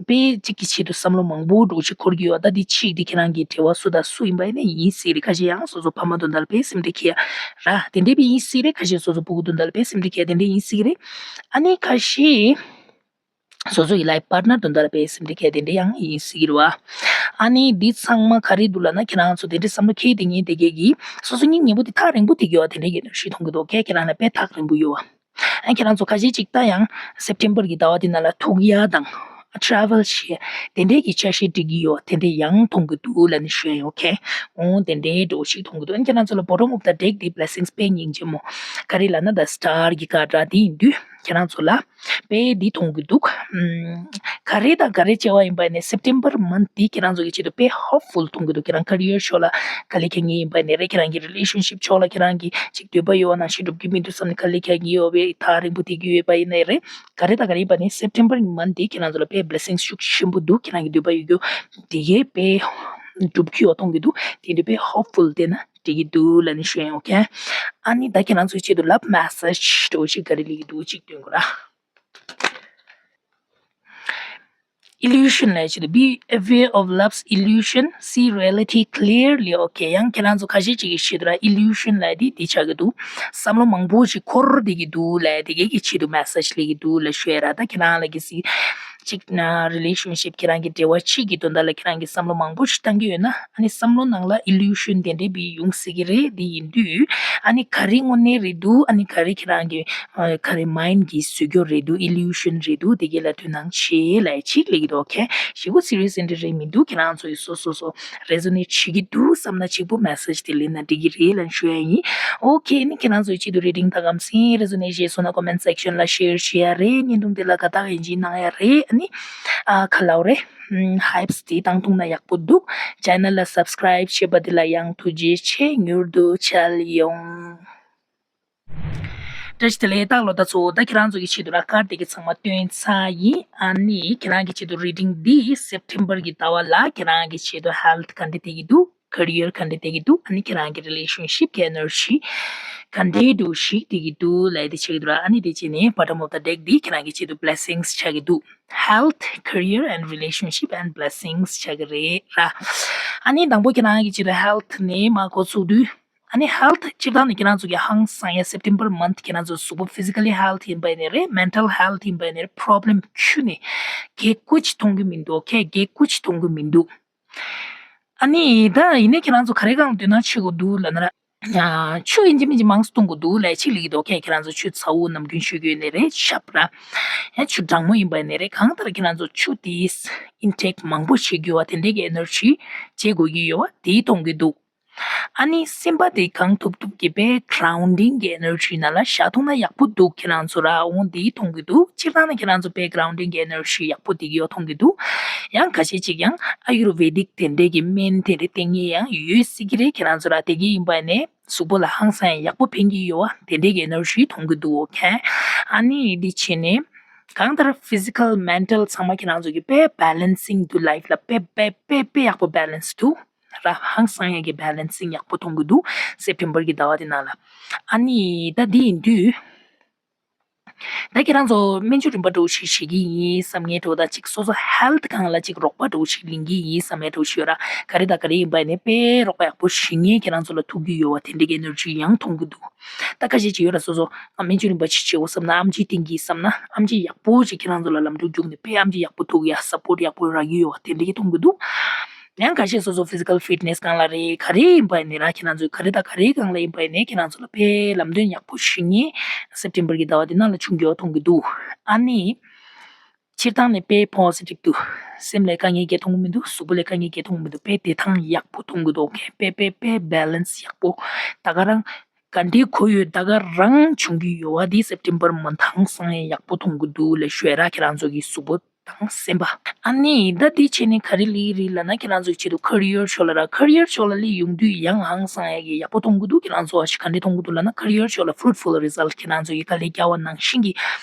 དཔེ་གཅིག་གི་ཆེད་དུ་བསམ་བློ་མང་པོ་འགྲོ་ཅིག་འཁོར་གྱི་ཡོད། ད་དེ་གཅིག་དེ་ཁྱེད་རང་གི་འབྲེལ་བ་སུ་དང་སུ་ཡིན་པ་ཡིན་ན་ཡིན་སྲིད་རེད། ཁ་ཤས་ཡང་སོ་སོ་ཕ་མ་དོན་དག་ལ་དཔེ་སེམས་ཁྲལ་འཁྱེར་ཡ་ར་དེ་འདྲ་དཔེ་ཡིན་སྲིད་རེད། ཁ་ཤས་སོ་སོ་སྤུ་གུ་དོན་དག་ལ་དཔེ་སེམས་ཁྲལ་འཁྱེར་ཡ་དེ་འདྲ་ཡིན་སྲིད་རེད། ཨ་ནི་ཁ་ཤས། སོ་སོ་ཡི་life partner་དོན་དག་ལ་དཔེ་སེམས་ཁྲལ་འཁྱེར་དེ་འདྲ་ཡང་ཡིན་སྲིད་ཀྱི་རེད་བ། ཨ་ནི་འདི་ཚང་མ་ག་རེ་འདུག་ལབ་ན་ཁྱེད་རང་ཚོ་དེ་འདྲའི་བསམ་བློ་འཁྱེར་དེ་ངས་དེ་གས་ཀྱིས་སོ་སོ་སྙིང་ཉེ་པོ་དེ་ཐག་རིང་པོ་དེ་གས་བ་དེ་འདྲ་གི་ནོར་ཤི་མཐོང་གི་འདུག་ཁྱེད་རང་ལ་དཔེ་ཐག་རིང་པོ་ཡོད་བ། ཨ་ཁྱེད་རང་ཚོ་ཁ་ཤས་ཅིག་ད་ཡང་September་གི་ཟླ་བ་དེ་ནང་ལ་ཐུག་ཡ་དང་travel་བྱེད་དེ་འདྲའི་གི་འཆར་གཞི་སྒྲིག་གི་ཡོད་དེ་འདྲ་ཡང་མཐོང་གི་འདུག་ལབ་ནས་ཞུ་ཡ་ཡོད། okay། འོང་དེ་འདྲའི་འགྲོ་ཞིག་མཐོང་གི་འདུག་ཨ་ཁྱེད་རང་ཚོ་ལ་bottom of the deck་དེ་blessings་དཔེ་སྙིང་རྗེ་མོ་ག་རེ་ལབ་ན་the star་གི་card་ར་དེ་ཡིན་དུས་ཁྱེད་རང་ཚོ་ལ། དཔེ་འདི་མཐོང་གི་འདུག་ཨམ། ག་རེ་དང་ག་རེ་བྱས་པ་ཡིན་པ་ནས་September month་འདི་ཁྱེད་རང་ཚོ་གི་ཆེད་དུ་དཔེ་hopeful་མཐོང་གི་འདུག་ཁྱེད་རང་career་ཕྱོགས་ལ་དཀའ་ལས་ཁག་ངེས་ཡིན་པ་ནས་རེད། ཁྱེད་རང་གི་relationship་ཕྱོགས་ལ་ཁྱེད་རང་གི་ཅིག་འདོད་པ་ཡོད་པ་ནང་བཞིན་འགྲུབ་ཀྱི་མི་འདུག་བསམ་ནས་དཀའ་ལས་ཁག་ངེས་ཡོད་པའི་ཐག་རིང་པོ་དེ་གི་ཡོད་པ་ཡིན་ནའི་རེད། ག་རེ་དང་ག་རེ་ཡིན་པ་ནས་September་month་འདི་ཁྱེད་རང་ཚོ་ལ་དཔེ་blessing་ཤུགས་ཆེན་པོ་འདུག་ཁྱེད་རང་གི་འདོད་པ་ཡོད་རྒྱུ་དེ་གའི་དཔེ་འགྲུབ་ཀྱི་ཡོད་མཐོང་གི་འདུག་དེ་འདྲ་དཔེ་hopeful་བསྡད་ན་འགྲིག་གི་འདུག་ལབ་ནས་ཞུ་ཡ་ཡིན། okay། ཨ་ནི་ད་ཁྱེད་རང་ཚོའི་ཆེད་དུ་love message་འདྲ་བོ་ཞིག་ག་རེ་སླེབས་ཀྱི་འདུག་ཅིག་སྟོན་དགོས་ར། Illusion་ལབ་ཆེད་དུ། Be aware of love's illusion, see reality clearly. okay། ཡང་ཁྱེད་རང་ཚོ་ཁ་ཤས་ཅིག་གི་ཆེད་དུ་ར་illusion་ལབ་དེ་དེ་ཆགས་ཀྱི་འདུག་བསམ་བློ་མང་པོ་ཞིག་འཁོར་བསྡད་ཀྱི་འདུག་ལབ་དེ་གའི་གི་ཆེད་དུ་message་སླེབས་ཀྱི་འདུག་ལབ་ཞུ་ཡ་ར། ད་ཁྱེད་རང་ལ་གི་སི་ཅིག་ན་relationship་ཁྱེད་རང་གི་འབྲེལ་བ་གཅིག་གི་དོན་དག་ལ་ཁྱེད་རང་གི་བསམ་བློ་མང་པོ་ཞིག་བཏང་གི་ཡོད་ན་ཨ་ནི་བསམ་བློ་ནང་ལ་illusion་དེ་འདྲས་བི་ཡོང་སྲིད་ཀྱི་རེད། དེ་ཡིན་དུས་ཨ་ནི་ག་རེ་དངོས་གནས་རེད་འདུག་ཨ་ནི་ག་རེ་ཁྱེད་རང་གི་ཨ་ག་རེ་mind་གི་བཟོ་བཅོས་རེད་འདུག illusion་རེད་འདུག་དེ་གའི་ལ་དོ་སྣང་བྱེད་ལབ་ཅིག་སླེབས་ཀྱི་འདུག okay། ཞེ་པོ་serious་འདྲ་རེད་མི་འདུག་ཁྱེད་རང་ཚོ་ཡི་སོ་སོ་སོ་resonate་བྱེད་ཀྱི་འདུག་བསམ་ན་གཅིག་པོ་message་དེ་ལེན་ན་འགྲིག་གི་རེད་ལབ་ཞུ་ཡ་ཡིན། okay། ཨ་ནི་ཁྱེད་རང་ཚོ་ཡི་ཆེད་དུ་reading་ད་གམ་སེང་resonate་བྱས་སོང་ན་comment section་ལ་share་བྱེད་ཡ་རེད། བརྙན་ཐུང་དེ་ལ་དགའ་རྟགས་ཡིན་གཅིག་གནང་ཡ་རེད། ཨ་ནི་ཨ་ཁ་ལའོ་རེད། ཨམ། hypes་དེ་བཏང་ཐུབ་ན་ཡག་པོ་འདུག channel་ལ་subscribe་བྱས་པ་དེ་ལ་ཡང་ཐུགས་རྗེ་ཆེ། མྱུར་དུ་མཇལ་ཡོང་། བཀྲ་ཤིས་བདེ་ལེགས་རྟག་ལོ་ད་ཚོ། ད་ཁྱེད་རང་ཚོ་གི་ཆེད་དུ་ར་card་དེ་གི་ཚང་མ་སྟོན་ཚར་ཡིན། ཨ་ནི་ཁྱེད་རང་གི་ཆེད་དུ་reading་འདི་September་གི་ཟླ་བ་ལ་ཁྱེད་རང་གི་ཆེད་དུ་health་ག་འདྲ་བསྡད་ཀྱི་འདུག career་ག་འདྲ་བསྡད་ཀྱི་འདུག་ཨ་ནི་ཁྱེད་རང་གི་relationship་གི་energy་ག་འདྲའི་འདྲ་བོ་ཞིག་བསྡད་ཀྱི་འདུག་ལབ་དེ་ཆགས་ཀྱི་འདུག་ར། ཨ་ནི་དེ་བྱས་ནས་bottom of the deck་འདི་ཁྱེད་རང་གི་ཆེད་དུ་blessings་ཆགས་ཀྱི་འདུག health, career and relationship and blessings་ཆགས་ཀྱི་རེད་ར། ཨ་ནི་དང་པོ་ཁྱེད་རང་གི་ཆེད་དུ་health་ནས་མར་འགོ་ཚུགས་དུས། ཨ་ནི་health་སྤྱིར་བཏང་ནས་ཁྱེད་རང་ཚོ་གི་ཧང་སང་ཡ་September month་ཁྱེད་རང་ཚོ་གཟུགས་པོ་physically health་ཡིན་པ་ཡིན་ནའི་རེད། mental health་ཡིན་པ་ཡིན་ནའི་རེད། problem་ཁྱོན་ནས་གེགས་ཁུལ་ཅིག་མཐོང་གི་མི་འདུག okay། གེགས་ཁུལ་ཅིག་མཐོང་གི་མི་འདུག་ཨ་ནི་ད་ཡིན་ནའི་ཁྱེད་རང་ཚོ་ག་རེ་གང་འདོད་ན་བྱེད་དགོས་འདུག་ལབ་ན་ར། ཨ་ཆུ་ཡིན་གཅིག་མིན་གཅིག་མང་ཙམ་འཐུང་དགོས་འདུག་ལབ་ཅིག་ལབ་ཀྱི་འདུག okay། ཁྱེད་རང་ཚོ་ཆུ་ཚ་བོ་ནམ་རྒྱུན་མཆོད་ཀྱི་ཡོད་ནའི་རེད། ཆབ་ར། ཡང་ཆུ་གྲང་མོ་ཡིན་པ་ཡིན་ནའི་རེད། གང་ལྟར་ཁྱེད་རང་ཚོ་ཆུ་དེ་intake་མང་པོ་བྱེད་དགོས་པ་དེ་འདྲའི་གི་energy་བྱེད་དགོས་ཀྱི་ཡོད་པ་དེ་མཐོང་གི་འདུག་ཨ་ནི་སེམས་པ་དེ་གང་ཐུབ་ཐུབ་ཀྱིས་དཔེ་grounding་གི་energy་ནང་ལ་བཞག་ཐུབ་ན་ཡག་པོ་འདུག་ཁྱེད་རང་ཚོ་ར། འོང་དེ་མཐོང་གི་འདུག་སྤྱིར་བཏང་ནས་ཁྱེད་རང་ཚོ་དཔེ་grounding་གི་energy་ཡག་པོ་དེ་ཡོད་མཐོང་གི་འདུག་ཡང་ཁ་ཤས་ཅིག་ཡང་Ayurvedic་དེ་འདྲའི་གི་སྨན་དེ་འདྲའི་བསྟེན་མཁན་ཡང་ཡོད་སྲིད་ཀྱི་རེད། ཁྱེད་རང་ཚོ་ར་དེ་གི་ཡིན་པ་ནས་ གཟུགས་པོ་ལ་ཧང་སང་ཡག་པོ་ཕན་གྱི་ཡོད་བ། དེ་འདྲའི་གི་ཨེ་ནར་ཇི་མཐོང་གི་འདུག་ཨོ་ཁེ། ཨ་ནི་འདི་བྱས་ནས་གང་ལྟར་ཕི་ཟི་ཀལ་མེན་ཊལ་ཚང་མ་ཁྱེད་རང་ཚོ་གི་དཔེ་བེ་ལེན་སིང་འདུག་ལའིཕ་ལ་དཔེ་དཔེ་དཔེ་དཔེ་ཡག་པོ་བེ་ལེན་སི་འདུག་ར། ཧང་སང་ཡག་གི་བེ་ལེན་སིང་ཡག་པོ་མཐོང་གི་འདུག་སེབ་ཊེམ་བར་གི་ཟླ་བ་འདི་ནང་ལ། ཨ་ནི་ད་འདི་ཡིན་དུས། ད་ཁྱེད་རང་ཚོ་སྨན་བཅོས་རིམ་པ་འདྲ་བོ་ཞིག་བྱེད་ཀྱི་ཡིན་བསམ་མཁན་འདྲ་བོ་དང་གཅིག་སོ་སོ་ཧེལ་ཐི་སྒང་ལ་གཅིག་རོགས་པ་འདྲ་བོ་ཞིག་ལེན་གྱི་ཡིན་བསམ་མཁན་འདྲ་བོ་ཞིག་ཡོད་ར། ག་རེ་དང་ག་རེ་ཡིན་པ་ཡིན་ནའི་དཔེ་རོགས་པ་ཡག་པོ་ཞིག་ངས་ཁྱེད་རང་ཚོ་ལ་ཐུག་གི་ཡོད་བ། དེ་འདྲ་གི་ཨེ་ནར་ཇི་ཡང་མཐོང་གི་འདུག་ད་ཁ་ཤས་ཅིག་ཡོད་ར། སོ་སོ་ཨ་སྨན་བཅོས་རིམ་པ་ཞིག་བྱེད་འོ་བསམ་ན་ཨམ་ཆི་བསྟེན་གྱི་བསམ་ན་ཨམ་ཆི་ཡག་པོ་ཞིག་ཁྱེད་རང་ཚོ་ལ་ལམ་འགྲོ་རྒྱུགས་ནས་དཔེ་ཨམ་ཆི་ཡག་པོ་ཐུག་ཡ་སབ་པོར་ཊི་ཡག་པོ་རག་གི་ཡོད་བ། དེ་འདྲ་གི་མཐོང་གི་འདུག་ཡང་ཁ་ཤས་སོ་སོ་ཕི་ཟི་ཀལ་ཕིཊ་ནེ་སི་སྒང་ལ་རེད། ག་རེ་ཡིན་པ་ཡིན་ནའི་ར་ཁྱེད་རང་ཚོས་ག་རེ་དང་ག་རེའི་སྒང་ལ་ཡིན་པ་ཡིན་ནའི་ཁྱེད་རང་ཚོ་ལ་དཔེ་ལམ་སྟོན་ཡག་པོ་ཞིག་ངས་སེབ་ཊེམ་བར་གི་ཟླ་བ་འདི་ནང་ལ་བྱུང་གི་ཡོད་མཐོང་གི་འདུག་ཨ་ནི་སྤྱིར་བཏང་ནས་དཔེ་པོ་སི་ཊིབ་འདུག་སེམས་ལ་དཀའ་ངལ་གང་ཡང་མཐོང་གི་མི་འདུག་གཟུགས་པོ་ལ་དཀའ་ངལ་གང་ཡང་མཐོང་གི་མི་འདུག་དཔེ་བདེ་ཐང་ཡག་པོ་མཐོང་གི་འདུག་ཨོ་ཁེ། དཔེ་དཔེ་དཔེ་བེ་ལེན་སི་ཡག་པོ། ད་ག་རང་ག་འདྲའི་གོ་ཡོད་ད་ག་རང་བྱུང་གི་ཡོད་བ། འདི་སེབ་ཊེམ་བར་མ་ཐང་སང་ཡང་ཡག་པོ་མཐོང་གི་འདུག་ལབ་ཞུ་ཡ་ར། ཁྱེད་རང་ཚོ་གི་གཟུགས་པོ་དང་སེམས་པ། ཨ་ནི་ད་དེ་བྱས་ནས་ག་རེ་སླེབས་རེད་ལབ་ན་ཁྱེད་རང་ཚོ་ཆེད་དུ་ཁེ་རི་ཡར་ཕྱོགས་ལ་ར། ཁེ་རི་ཡར་ཕྱོགས་ལ་སླེབས་ཡོང་དུས་ཡང་ཧང་སང་ཡག་གི་ཡག་པོ་མཐོང་གི་འདུག་ཁྱེད་རང་ཚོ་ཨ་ཞིག་ག་འདྲ་མཐོང་གི་འདུག་ལབ་ན་ཁེ་རི་ཡར་ཕྱོགས་ལ་ཕུ་རུ་ཊི་ཕུལ་རི་ཛལ་ཊི་ཁྱེད་རང་ཚོ་གི་དཀའ་ལས་བརྒྱབ་པ་ནང་བཞིན་གྱི་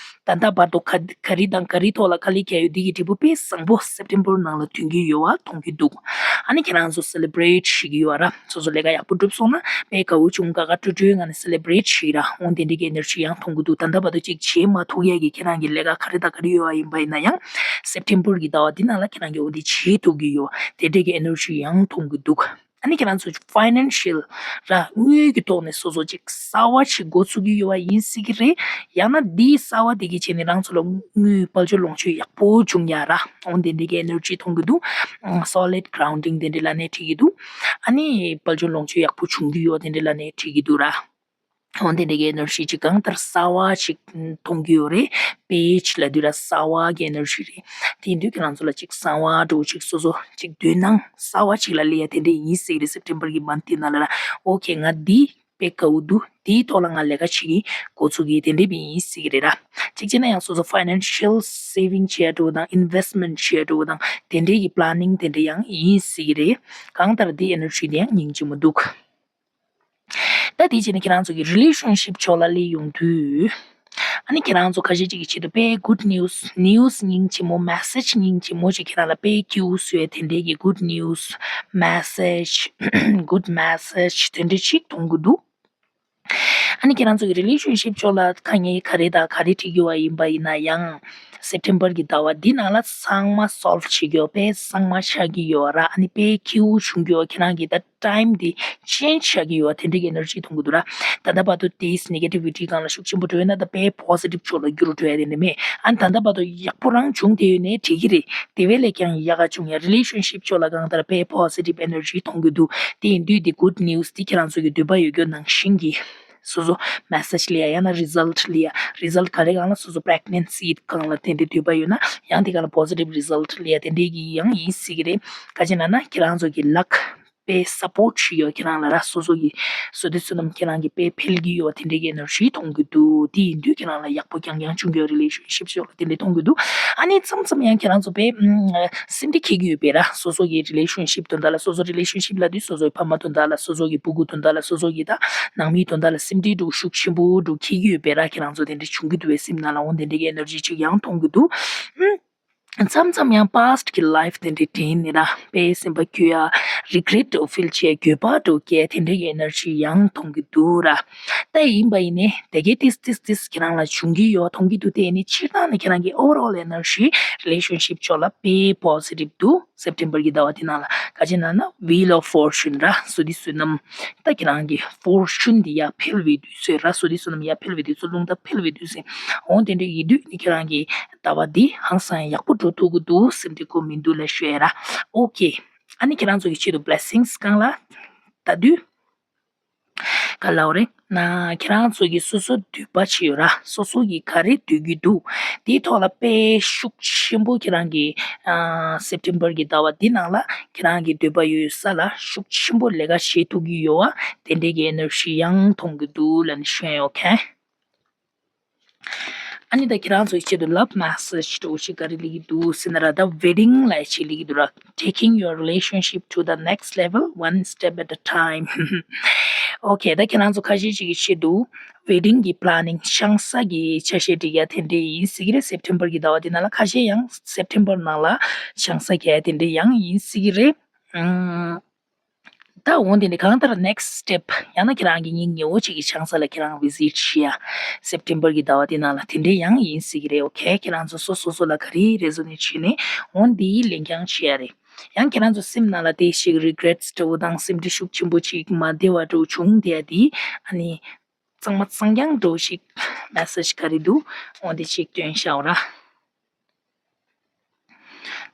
ད་ལྟ་བར་དུ་ག་ག་རེ་དང་ག་རེ་ཐོག་ལ་དཀའ་ལས་བརྒྱབ་ཡོད་འདི་གི་འབྲས་བུ་དཔེ་བཟང་པོ་སེབ་ཊེམ་བར་ནང་ལ་ཐོན་གྱི་ཡོད་བ་མཐོང་གི་འདུག་ཨ་ནི་ཁྱེད་རང་ཚོ་སེ་ལེ་བྷི་རེཊ་བྱེད་ཀྱི་ཡོད་ར། སོ་སོ་ལས་ཀ་ཡག་པོ་སྒྲུབ་སོང་ན་དཔེ་དགའ་བོ་བྱུང་དགའ་དགའ་སྤྲོ་སྤྲོའི་ངང་ནས་སེ་ལེ་བྷི་རེཊ་བྱེད་ར། འོ་དེ་འདྲ་གི་ཨེ་ནར་ཇི་ཡང་མཐོང་གི་འདུག་ད་ལྟ་བར་དུ་ཅིག་བྱེད་མ་ཐུབ་ཡག་གི་ཁྱེད་རང་གི་ལས་ཀ་ག་རེ་དང་ག་རེ་ཡོད་པ་ཡིན་པ་ཡིན་ན་ཡང་སེབ་ཊེམ་བར་གི་ཟླ་བ་འདི་ནང་ལ་ཁྱེད་རང་གི་འོ་དེ་བྱེད་ཐུབ་ཀྱི་ཡོད། དེ་འདྲ་གི་ཨེ་ནར་ཇི་ཡང་མཐོང་གི་འདུག་ཨ་ནི་ཁྱེད་རང་ཚོ་ཕའི་ནན་ཤལ་ར་དངུལ་གྱི་ཐོག་ནས་སོ་སོ་ཅིག་གསར་བ་ཞིག་འགོ་ཚུགས་ཀྱི་ཡོད་པ་ཡིན་སྲིད་ཀྱི་རེད། ཡང་ན་འདིའི་གསར་བ་དེ་གི་བྱས་ནས་རང་ཚོ་ལ་དངུལ་དཔལ་འབྱོར་ལོངས་སྤྱོད་ཡག་པོ་བྱུང་ཡ་ར། འོ་དེ་འདྲ་གི་ཨེ་ནར་ཇི་མཐོང་གི་འདུག་སོ་ལིཌ་གྷ་རའུན་ཌིང་དེ་འདྲ་ལབ་ནའི་འགྲིག་གི་འདུག་ཨ་ནི་དཔལ་འབྱོར་ལོངས་སྤྱོད་ཡག་པོ་བྱུང་གི་ཡོད་དེ་འདྲ་ལབ་ནའི་འགྲིག་གི་འདུག་ར། འོ་དེ་འདྲ་གི་ཨེ་ནར་ཇི་ཅིག་གང་ལྟར་གསར་བ་ཞིག་མཐོང་གི་ཡོད་རེད། པེ་ཇི་ལབ་དུས་ར་གསར་བ་གི་ཨེ་ནར་ཇི་རེད། དེ་ཡིན་དུས་ཁྱེད་རང་ཚོ་ལ་ཅིག་གསར་བ་འདྲ་བོ་ཅིག་སོ་སོ་ཅིག་འདོད་སྣང་གསར་བ་ཅིག་ལ་སླེབས་ཡ་དེ་འདྲ་ཡིན་སྲིད་ཀྱི་རེད། སེབ་ཊེམ་བར་གི་མན་ཐི་ནང་ལ་ར། ཨོ་ཁེ། ང་འདི་དཔེ་དགའ་བོ་འདུག་འདིའི་ཐོག་ལ་ང་ལས་ཀ་བྱེད་ཀྱི་འགོ་ཚུགས་ཀྱི་དེ་འདྲ་བི་ཡིན་སྲིད་ཀྱི་རེད་ར། གཅིག་བྱས་ན་ཡང་སོ་སོ་ཕའི་ནན་ཤལ་སེ་ཝིང་བྱེད་ཡ་འདྲ་བོ་དང་ཨིན་ཝེ་སི་མེན་ཊི་བྱེད་ཡ་འདྲ་བོ་དང་དེ་འདྲའི་གི་པི་ལེ་ནིང་དེ་འདྲ་ཡང་ཡིན་སྲིད་ཀྱི་རེད། གང་ལྟར་འདི་ཨེ་ནར་ཇི་དེ་ཡང་སྙིང་རྗེ་མོ་འདུག་ད་དེ་བྱས་ནས་ཁྱེད་རང་ཚོ་གི་རི་ལེ་ཤན་ཤིབ་ཕྱོགས་ལ་སླེབས་ཡོང་དུས། ཨ་ནི་ཁྱེད་རང་ཚོ་ཁ་ཤས་ཅིག་གི་ཆེད་དུ་དཔེ་གུཌ་ནིའུ་སི་ནིའུ་སི་སྙིང་རྗེ་མོ་མེ་སེ་ཇི་སྙིང་རྗེ་མོ་ཅིག་ཁྱེད་རང་ལ་དཔེ་སྐྱིད་པོ་བཟོ་ཡ་དེ་འདྲའི་གི་གུཌ་ནིའུ་སི་མེ་སེ་ཇི་གུཌ་མེ་སེ་ཇི་དེ་འདྲ་ཅིག་མཐོང་གི་འདུག་ཨ་ནི་ཁྱེད་རང་ཚོ་གི་རི་ལེ་ཤན་ཤིབ་ཕྱོགས་ལ་དཀའ་ངལ་ག་རེ་དང་ག་རེ་འཕྲད་ཀྱི་ཡོད་པ་ཡིན་པ་ཡིན་ན་ཡང་། སེབ་ཊེམ་བར་གི་ཟླ་བ་འདི་ནང་ལ་ཚང་མ་སོལ་བ་བྱེད་ཀྱི་ཡོད། དཔེ་གཙང་མ་ཆགས་ཀྱི་ཡོད་ར། ཨ་ནི་དཔེ་སྐྱིད་པོ་བྱུང་གི་ཡོད། ཁྱེད་རང་གི་ད་ཊའིམ་འདི་ཅེན་ཇི་ཆགས་ཀྱི་ཡོད། དེ་འདྲ་གི་ཨེ་ནར་ཇི་མཐོང་གི་འདུག་ར། ད་ལྟ་བར་དུ་དེས་ནེ་གེ་ཊི་བི་ཊི་སྒང་ལ་ཤུགས་ཆེན་པོ་འགྲོ་ཡོད་ན་ད་དཔེ་པོ་སི་ཊིབ་ཕྱོགས་ལ་འགྱུར་འགྲོ་ཡ་དེ་འདྲ་མེད། ཨ་ནི་ད་ལྟ་བར་དུ་ཡག་པོ་རང་བྱུང་བསྡད་ཡོད་ནའི་འགྲིག་གི་རེད། དེ་བས་ལས་ཀྱང་ཡག་ག་བྱུང་ཡ། རི་ལེ་ཤན་ཤིབ་ཕྱོགས་ལ་གང་ལྟར་དཔེ་པོ་སི་ཊིབ་ཨེ་ནར་ཇི་མཐོང་གི་འདུག་དེ་ཡིན་དུས་དེ་གུཌ་ནིའུ་སི་དེ་ཁྱེད་རང་ཚོ་གི་འདོད་པ་ཡོད་རྒྱུ་ནང་བཞིན་གྱི། སོ་སོ་མེ་སེ་ཇི་སླེབས་ཡ་ཡང་ན་རི་ཛལ་ཊི་སླེབས་ཡ། རི་ཛལ་ཊི་ག་རེ་གང་ལ་སོ་སོ་པི་རེག་ནེན་སི་གང་ལ་དེ་འདྲའི་འདོད་པ་ཡོད་ན་ཡང་དེ་གང་ལ་པོ་སི་ཊིབ་རི་ཛལ་ཊི་སླེབས་ཡ་དེ་འདྲའི་གི་ཡང་ཡིན་སྲིད་ཀྱི་རེད། ག་ཅི་ན་ན་ཁྱེད་རང་ཚོ་གི་ལག་པས་སབ་པོར་ཊི་བྱེད་ཡོད། ཁྱེད་རང་ལ་ར་སོ་སོ་གི་སོ་དེ་བསོད་ནམས་ཁྱེད་རང་གི་དཔེ་འཕེལ་གྱི་ཡོད། དེ་འདྲའི་གི་ཨེ་ནར་ཇི་མཐོང་གི་འདུག་དེ་ཡིན་དུས་ཁྱེད་རང་ལ་ཡག་པོ་རྐྱང་རྐྱང་བྱུང་གི་ཡོད། རི་ལེ་ཤན་ཤིབ་ཕྱོགས་ལ་དེ་འདྲའི་མཐོང་གི་འདུག་ཨ་ནི་མཚམས་མཚམས་ཡང་ཁྱེད་རང་ཚོ་དཔེ་ཨམ་སེམས་ཁྲལ་འཁྱེར་གྱི་ཡོད་པས་ར། སོ་སོ་གི་རི་ལེ་ཤན་ཤིབ་དོན་དག་ལ། སོ་སོ་རི་ལེ་ཤན་ཤིབ་ལབ་དུས་སོ་སོའི་ཕ་མ་དོན་དག་ལ། སོ་སོ་གི་སྤུ་གུ་དོན་དག་ལ། སོ་སོ་གི་ད་ནང་མི་དོན་དག་ལ་སེམས་ཁྲལ་འདྲ་བོ་ཤུགས་ཆེན་པོ་འདྲ་བོ་འཁྱེར་གྱི་ཡོད་པས་ར། ཁྱེད་རང་ཚོ་དེ་འདྲ་བྱུང་གི་འདུག་པས་སེམས་ནང་ལ་འོ་དེ་འདྲ་གི་ཨེ་ནར་ཇི་ཅིག་ཡང་མཐོང་གི་འདུག་ཨམ། མཚམས་མཚམས་ཡང་པཱ་སི་ཊི་གི་ལའིཕ་དེ་འདྲའི་དྲན་ནས་ར་དཔེ་སེམས་པ་སྐྱོ་ཡ། རི་གི་རེཊ་འདྲ་བོ་ཕིལ་བྱེད་ཡ། འགྱོད་པ་འདྲ་བོ་སྐྱེ་ཡ་དེ་འདྲའི་གི་ཨེ་ནར་ཇི་ཡང་མཐོང་གི་འདུག་ར། ད་ཡིན་པ་ཡིན་ནའི་དེ་གའི་ཏིས་ཏིས་ཏིས་ཁྱེད་རང་ལ་བྱུང་གི་ཡོད་མཐོང་གི་འདུག་དེ་ཡིན་ནའི་སྤྱིར་བཏང་ནས་ཁྱེད་རང་གི་ཨོ་ཝར་ཨོལ་ཨེ་ནར་ཇི་རི་ལེ་ཤན་ཤིབ་ཕྱོགས་ལ་དཔེ་པོ་སི་ཊིབ་འདུག་སེབ་ཊེམ་བར་གི་ཟླ་བ་དེ་ནང་ལ། ག་ཅི་ན་ན་ཝིལ་ཨོཕ་ཕོར་ཅུན་ར། བསོད་བདེ་བསོད་ནམས། ད་ཁྱེད་རང་གི་ཕོར་ཅུན་འདི་ཡར་འཕེལ་བའི་དུས་ཚོད་ར། བསོད་བདེ་བསོད་ནམས་ཡར་འཕེལ་བའི་དུས་ཚོད། རླུང་རྟ་འཕེལ་བའི་དུས་ཚོད། འོ་དེ་འདྲ་ཡིན་དུས་ནི་ཁྱེད་རང་གི་ཟླ་བ་འདི་ཧང་སང་ཡག་པོ་འགྲོ་ཐུབ་ཀྱི་འདུག་སེམས་ཁྲལ་དགོས་མི་འདུག་ལབ་ཞུ་ཡ་ར། ཨོ་ཁེ། ཨ་ནི་ཁྱེད་རང་ཚོ་གི་ཆེད་དུ་བི་ལེ་སིང་སྒང་ལ་ད་དུས་ག་ལབ་རེད་ན། ཁྱེད་རང་ཚོ་གི་སོ་སོ་འདོད་པ་ཅིག་ཡོད་ར། སོ་སོ་གི་ག་རེ་འདོད་ཀྱི་འདུག་དེའི་ཐོག་ལ་དཔེ་ཤུགས་ཆེན་པོ་ཁྱེད་རང་གི་ཨ་སེབ་ཊེམ་བར་གི་ཟླ་བ་འདི་ནང་ལ་ཁྱེད་རང་གི་འདོད་པ་ཡོད་ས་ལ་ཤུགས་ཆེན་པོ་ལས་ཀ་བྱེད་ཐུབ་ཀྱི་ཡོད་པ་དེ་འདྲའི་གི་ཨེ་ནར་ཇི་ཡང་མཐོང་གི་འདུག་ལབ་ནས་ཞུ་ཡ་ཡོད་མཁན། ཨ་ནི་ད་ཁྱེད་རང་ཚོའི་ཆེད་དུ་ལབ་མེ་སེ་ཇི་འདྲ་བོ་ཞིག་ག་རེ་སླེབས་ཀྱི་འདུག་ཟེར་ན་ར། ད་ཝེ་ཌིང་ལབ་ཡ་ཅིག་སླེབས་ཀྱི་འདུག་ར། Taking your relationship to the next level, one step at a time. ཨོ་ཁེ། ད་ཁྱེད་རང་ཚོ་ཁ་ཤས་ཅིག་གི་ཆེད་དུ་wedding་གི་planning། ཆང་ས་གི་ཆ་ཤས་སྒྲིག་ཡ་དེ་འདྲས་ཡིན་སྲིད་ཀྱི་རེད། སེབ་ཊེམ་བར་གི་ཟླ་བ་དེ་ནང་ལ། ཁ་ཤས་ཡང་སེབ་ཊེམ་བར་ནང་ལ་ཆང་ས་རྒྱག་ཡ་དེ་འདྲས་ཡང་ཡིན་སྲིད་ཀྱི་རེད། ཨང་། ད་འོན་ཏེ་ནི་གང་ལྟར་next step ཡང་ན་ཁྱེད་རང་གི་ཉིན་ཉི་འོ་གཅིག་གི་ཆང་ས་ལ་ཁྱེད་རང་visit་བྱེད་ཡ། སེབ་ཊེམ་བར་གི་ཟླ་བ་དེ་ནང་ལ་དེ་འདྲས་ཡང་ཡིན་སྲིད་ཀྱི་རེད། ཨོ་ཁེ། ཁྱེད་རང་ཚོ་སོ་སོ་སོ་ལ་ག་རེ་resonate་བྱེད་ནས་འོན་དེའི་ལེན་རྐྱང་བྱེད་ཡ་རེད། ཡང་ཁྱེད་རང་ཚོ་སེམས་ནང་ལ་དེ་ཞིག་regrets་འདྲ་བོ་དང་སེམས་ཁྲལ་ཤུགས་ཆེན་པོ་ཅིག་མ་བདེ་བ་འདྲ་བོ་བྱུང་བསྡད་ཡ་དེ། ཨ་ནི་གཙང་མ་གཙང་རྐྱང་འདྲ་བོ་ཞིག་message་ག་རེ་འདུག་འོན་ཏེ་ཅིག་སྟོན་བཞག་ར།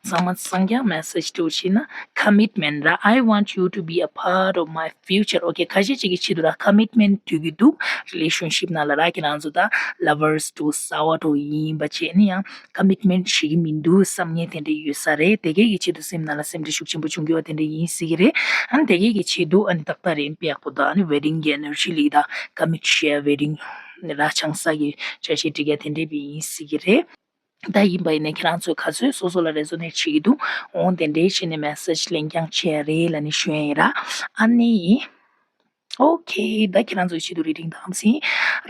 གཙང་མ་གཙང་རྐྱང་message་འདྲ་བོ་བྱས་ན་commitment་ར། I want you to be a part of my future. ཨོ་ཁེ། ཁ་ཤས་ཅིག་གི་ཆེད་དུ་ར་commitment་སྤྲོད་ཀྱི་འདུག relationship་ནང་ལ་ར། ཁྱེད་རང་ཚོ་ད་lovers་འདྲ་བོ་གསར་པ་འདྲ་བོ་ཡིན་པ་བྱས་ནས་ཡང་commitment་བྱེད་ཀྱི་མི་འདུག་བསམ་མཁན་དེ་འདྲ་ཡོད་ས་རེད། དེ་གས་ཀྱི་ཆེད་དུ་སེམས་ནང་ལ་སེམས་ཁྲལ་ཤུགས་ཆེན་པོ་བྱུང་གི་ཡོད་པ་དེ་འདྲ་ཡིན་སྲིད་ཀྱི་རེད། ཨ་ནི་དེ་གས་ཀྱི་ཆེད་དུ་ཨ་ནི་ཏག་ཏག་རེད། དཔེ་ཡག་པོ་འདུག་ཨ་ནི་wedding་གི་energy་ལ་ད་commit་བྱེད་ཡ། wedding་ར་ཆང་ས་གི་ཆ་ཤས་སྒྲིག་ཡ་དེ་འདྲས་པའི་ཡིན་སྲིད་ཀྱི་རེད། ད་ཡིན་པ་ཡིན་ནའི་ཁྱེད་རང་ཚོས་ག་ཚོད་སོ་སོ་ལ་resonate་བྱེད་ཀྱི་འདུག་འོན་དེ་འདྲའི་བྱས་ནས་message་ལེན་རྐྱང་བྱེད་ཡ་རེད་ལབ་ནས་ཞུ་ཡ་ཡིན་ར། ཨ་ནི། ཨོ་ཁེ། ད་ཁྱེད་རང་ཚོའི་ཆེད་དུ་reading་དང་སྲིད།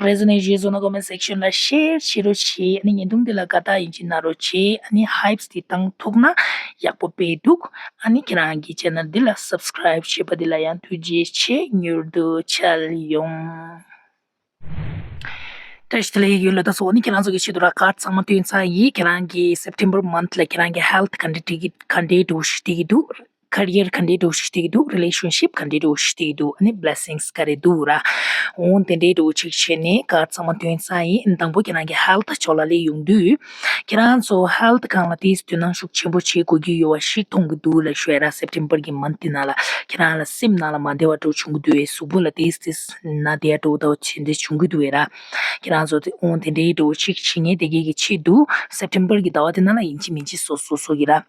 resonate་བྱས་སོང་ན་comment section་ལ་share་བྱེད་རོགས་བྱེད། ཨ་ནི་བརྙན་ཐུང་འདི་ལ་དགའ་རྟགས་ཡིན་གཅིག་གནང་རོགས་བྱེད། ཨ་ནི་hypes་འདི་བཏང་ཐུབ་ན་ཡག་པོ་དཔེ་འདུག་ཨ་ནི་ཁྱེད་རང་གི་channel་འདི་ལ་subscribe་བྱས་པ་འདི་ལ་ཡང་ཐུགས་རྗེ་ཆེ། མྱུར་དུ་མཇལ་ཡོང་། བཀྲ་ཤིས་བདེ་ལེགས། ཡོད་ལ་ད་སོ་ནི་ཁྱེད་རང་ཚོ་གི་ཆེད་དུ་ར་card་ཚང་མ་སྟོན་ཚར་ཡིན། ཁྱེད་རང་གི་September month་ལ་ཁྱེད་རང་གི་health་ག་འདྲ་འགྲིག་གི་ག་འདྲའི་འགྲོ་ཞིག་འགྲིག་གི་འདུག career་ག་འདྲའི་འགྲོ་ཞིག་འགྲིག་གི་འདུག relationship་ག་འདྲའི་འགྲོ་ཞིག་འགྲིག་གི་འདུག་ཨ་ནི་blessings་ག་རེ་འདུག་ར། འོན་དེ་འདྲའི་འགྲོ་ཅིག་བྱས་ནས་card་ཚང་མ་སྟོན་ཚར་ཡིན། དང་པོ་ཁྱེད་རང་གི་health་ཕྱོགས་ལ་སླེབས་ཡོང་དུས། ཁྱེད་རང་ཚོ་health་སྒང་ལ་དེས་དོ་སྣང་ཤུགས་ཆེན་པོ་བྱེད་དགོས་ཀྱི་ཡོད་པ་ཞིག་མཐོང་གི་འདུག་ལ་ཞུ་ཡ་ར། September་གི་month་དེ་ནང་ལ་ཁྱེད་རང་ལ་སེམས་ནང་ལ་མ་བདེ་བ་འདྲ་བྱུང་གི་འདུག་གཟུགས་པོ་ལ་དེས་དེས་ན་བདེ་འདྲ་བོ་དང་བྱེད་འདི་བྱུང་གི་འདུག་ར། ཁྱེད་རང་ཚོ་དེ་འོང་དེ་འདྲའི་འདྲ་བོ་ཅིག་བྱེད་ངེས་དེ་གས་ཀྱི་ཆེད་དུ་September་གི་ཟླ་བ་དེ་ནང་ལ་ཡིན་གཅིག་མིན་གཅིག་སོ་སོ་སོ་གི་ར།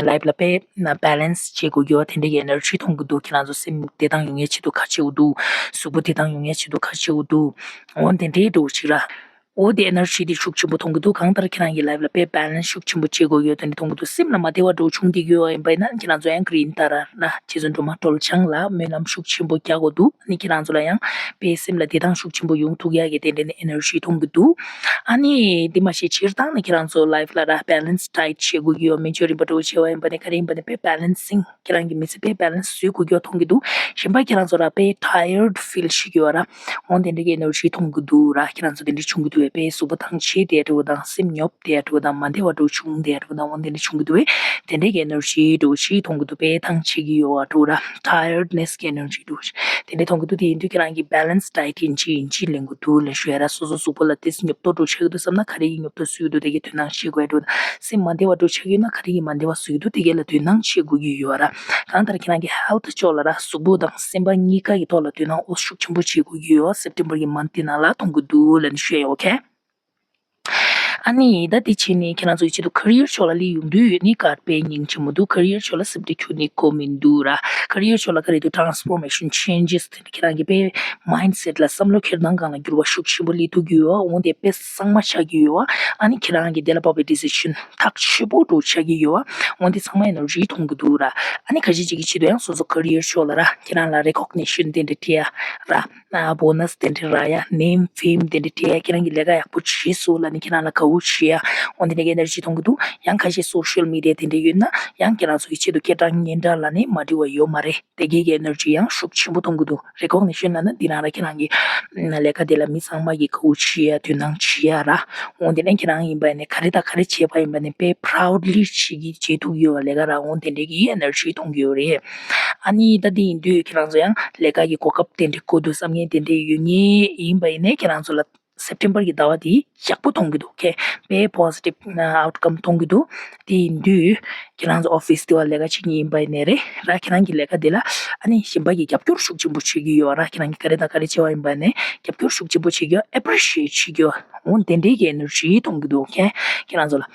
life་ལ་དཔེ་balance་བྱེད་དགོས་ཀྱི་ཡོད་དེ་འདྲའི་energy་མཐོང་གི་འདུག་ཁྱེད་རང་ཚོ་སེམས་བདེ་ཐང་ཡོང་ངེས་ཆེད་དུ་ག་བྱེད་དགོས་འདུག་གཟུགས་པོ་བདེ་ཐང་ཡོང་ངེས་ཆེད་དུ་ག་བྱེད་དགོས་འདུག་འོང་དེ་འདྲའི་འདྲ་བོ་ཅིག་ར། འོ་དེ་energy་དེ་ཤུགས་ཆེན་པོ་མཐོང་གི་འདུག་གང་ལྟར་ཁྱེད་རང་གི་life་ལ་དཔེ་balance་ཤུགས་ཆེན་པོ་བྱེད་དགོས་ཡོད་དེ་འདྲ་མཐོང་གི་འདུག་སེམས་ལ་མ་བདེ་བ་འདྲ་བོ་བྱུང་བསྡད་ཀྱི་ཡོད་ཡིན་པ་ཡིན་ན་ཁྱེད་རང་ཚོ་ཡང་green་ཏ་ར་ར་རྗེ་བཙུན་སྒྲོལ་མ་སྒྲོལ་ལྗང་ལ་སྨོན་ལམ་ཤུགས་ཆེན་པོ་རྒྱག་དགོས་འདུག་ཨ་ནི་ཁྱེད་རང་ཚོ་ལ་ཡང་དཔེ་སེམས་ལ་བདེ་ཐང་ཤུགས་ཆེན་པོ་ཡོང་ཐུབ་ཡག་གི་དེ་འདྲ་ནི་energy་མཐོང་གི་འདུག་ཨ་ནི་དེ་མ་ཟད་སྤྱིར་བཏང་ནི་ཁྱེད་རང་ཚོ་life་ལ་ར་balance diet་བྱེད་དགོས་ཀྱི་ཡོད། སྨན་བཅོས་རིམ་པ་འདྲ་བོ་བྱེད་པ་ཡིན་པ་ནི་ག་རེ་ཡིན་པ་ནི་དཔེ་balancing་ཁྱེད་རང་གི་མི་ཚེ་དཔེ་balance་བཟོ་དགོས་ཀྱི་ཡོད་མཐོང་གི་འདུག་གཞན་པ་ཁྱེད་རང་ཚོ་ར་དཔེ་tired feel་བྱེད་ཀྱི་ཡོད་ར། འོན་དེ་འདྲ་གི་energy་མཐོང་གི་འདུག་ར། ཁྱེད་རང་ཚོ་དེ་འདྲ་བྱུང་གི་འདུག་བས་དཔེ་གཟུགས་པོ་ཐང་ཆད་དེ་འདྲ་བོ་དང་སེམས་ཉོབ་དེ་འདྲ་བོ་དང་མ་བདེ་བ་འདྲ་བྱུང་དེ་འདྲ་བོ་དང་འོན་དེ་འདྲ་བྱུང་གི་འདུག་བས་དེ་འདྲ་གི་energy་འདྲ་བོ་ཞིག་མཐོང་གི་འདུག་དཔེ་ཐང་ཆད་ཀྱི་ཡོད་བ་འདྲ་བོ་ར། tiredness་གི་energy་འདྲ་བོ་ཞིག་དེ་འདྲ་མཐོང་གི་འདུག་དེ་ཡིན་དུས་ཁྱེད་རང་གི་balance diet་ཡིན་གཅིག་ཡིན་གཅིག་ལེན་དགོས་འདུག་ལ་ཞུ་ཡ་ར། སོ་སོ་གཟུགས་པོ་ལ་དེ་ཉོབ་ཏོ་འདྲ་བོ་ཆགས་ཀྱི་འདུག་བསམ་ན་ག་རེ་གི་ཉོབ་ཏོ་བཟོ་གི་འདུག་དེ་གི་དོ་སྣང་བྱེད་དགོས་འདྲ་བོ་དང་སེམས་མ་བདེ་བ་འདྲ་བོ་ཆགས་ཀྱི་ཡོད་ན་ག་རེ་གི་མ་བདེ་བ་བཟོ་གི་འདུག་དེ་གི་ལ་དོ་སྣང་བྱེད་དགོས་ཀྱི་ཡོད་ར། གང་ལྟར་ཁྱེད་རང་གི་health་ཕྱོགས་ལ་ར་གཟུགས་པོ་དང་སེམས་པ་གཉིས་ཀ་གི་ཐོག་ལ་དོ་སྣང་ཨོ་ཤུགས་ཆེན་པོ་བྱེད་དགོས་ཀྱི་ཡོད། September་གི་month་དེ་ནང་ལ་མཐོང་གི་འདུག་ལབ་ནས་ཞུ་ཡ་ཡོད། ཨོ་ཁེ། ཨ་ནི་ད་དེ་བྱས་ནས་ཁྱེད་རང་ཚོ་ཡི་ཆེད་དུ་career་ཕྱོགས་ལ་སླེབས་ཡོང་དུས་ནི་ཀར་དཔེ་སྙིང་རྗེ་མོ་འདུག career་ཕྱོགས་ལ་སེམས་ཁྲལ་ཁྱོན་ནས་དགོས་མི་འདུག་ར། career་ཕྱོགས་ལ་ག་རེ་འདུག transformation changes་དེ་ནི་ཁྱེད་རང་གི་དཔེ་mindset་ལ་བསམ་བློ་འཁྱེར་སྟངས་སྒང་ལ་འགྱུར་བ་ཤུགས་ཆེན་པོ་སླེབས་ཐུབ་ཀྱི་ཡོད། འོན་ཏེ་དཔེ་གཙང་མ་ཆགས་ཀྱི་ཡོད། ཨ་ནི་ཁྱེད་རང་གི་དེ་ལ་བབས་པའི་decision་ཐག་ཆོད་པོ་འདྲ་བོ་ཆགས་ཀྱི་ཡོད། འོན་ཏེ་ཚང་མ་energy་མཐོང་གི་འདུག་ར། ཨ་ནི་ཁ་ཤས་ཅིག་གི་ཆེད་དུ་ཡང་སོ་སོ་career་ཕྱོགས་ལ་ར་ཁྱེད་རང་ལ་recognition་དེ་འདྲ་སྤྲད་ཡ་ར། ཨ་bonus་དེ་འདྲ་རག་ཡ། name fame་དེ་འདྲ་སྤྲད་ཡ། ཁྱེད་རང་གི་ལས་ཀ་ཡག་པོ་བྱས་སོང་ལབ་ནས་ཁྱེད་རང་ལ་དགའ་བོ་བྱེད་ཡ། འོན་ཏེ་ནས་energy་མཐོང་གི་འདུག་ཡང་ཁ་ཤས་social media་དེ་འདྲ་ཡོད་ན་ཡང་ཁྱེད་རང་ཚོ་གི་ཆེད་དུ་སྐད་གྲགས་སྙན་གྲགས་ལ་ནི་མ་འགྲིག་པ་ཡོད་མ་རེད། དེ་གའི་གི་energy་ཡང་ཤུགས་ཆེན་པོ་གཏོང་གི་འདུག recognition་ལབ་ན་འདི་རང་ར་ཁྱེད་རང་གི་ལས་ཀ་དེ་ལ་མི་ཚང་མ་གི་དགའ་བོ་བྱེད་ཡ་དོ་སྣང་བྱེད་ཡ་ར། འོན་ཏེ་ནས་ཁྱེད་རང་ཡིན་པ་ནས་ག་རེ་དང་ག་རེ་བྱས་པ་ཡིན་པ་ནས་དཔེ་proudly་བྱེད་ཀྱི་བྱེད་ཐུབ་ཡོད་པ་ལས་ཀ་ར། འོན་དེ་འདྲའི་གི་energy་གཏོང་གི་ཡོད་རེད། ཨ་ནི་ད་དེ་ཡིན་དུས་ཁྱེད་རང་ཚོ་ཡང་ལས་ཀ་གི་གོ་སྐབས་དེ་འདྲ་དགོས་འདུག་བསམ་མཁན་དེ་འདྲ་ཡོད་མཁན་ཡིན་པ་ཡིན་ནས་ཁྱེད་རང་ཚོ་ལ་September་གི་ཟླ་བ་དེ་ཡག་པོ་གཏོང་གི་འདུག་ཁེ་དཔེ་positive་outcome་གཏོང་གི་འདུག་དེ་ཡིན་དུས་ཁྱེད་རང་ཚོ་office་དེ་བ་ལས་ཀ་བྱེད་མཁན་ཡིན་པ་ཡིན་ནའི་རེད་ར། ཁྱེད་རང་གི་ལས་ཀ་དེ་ལ་ཨ་ནི་གཞན་པ་གིས་རྒྱབ་སྐྱོར་ཤུགས་ཆེན་པོ་བྱེད་ཀྱི་ཡོད་ར། ཁྱེད་རང་གིས་ག་རེ་དང་ག་རེ་བྱས་པ་ཡིན་པ་ནས་རྒྱབ་སྐྱོར་ཤུགས་ཆེན་པོ་བྱེད་ཀྱི་ཡོད། appreciate་བྱེད་ཀྱི་ཡོད། འོ་དེ་འདྲའི་གི་energy་གཏོང་གི་འདུག་ཁེ་ཁྱེད་རང་ཚོ་ལ།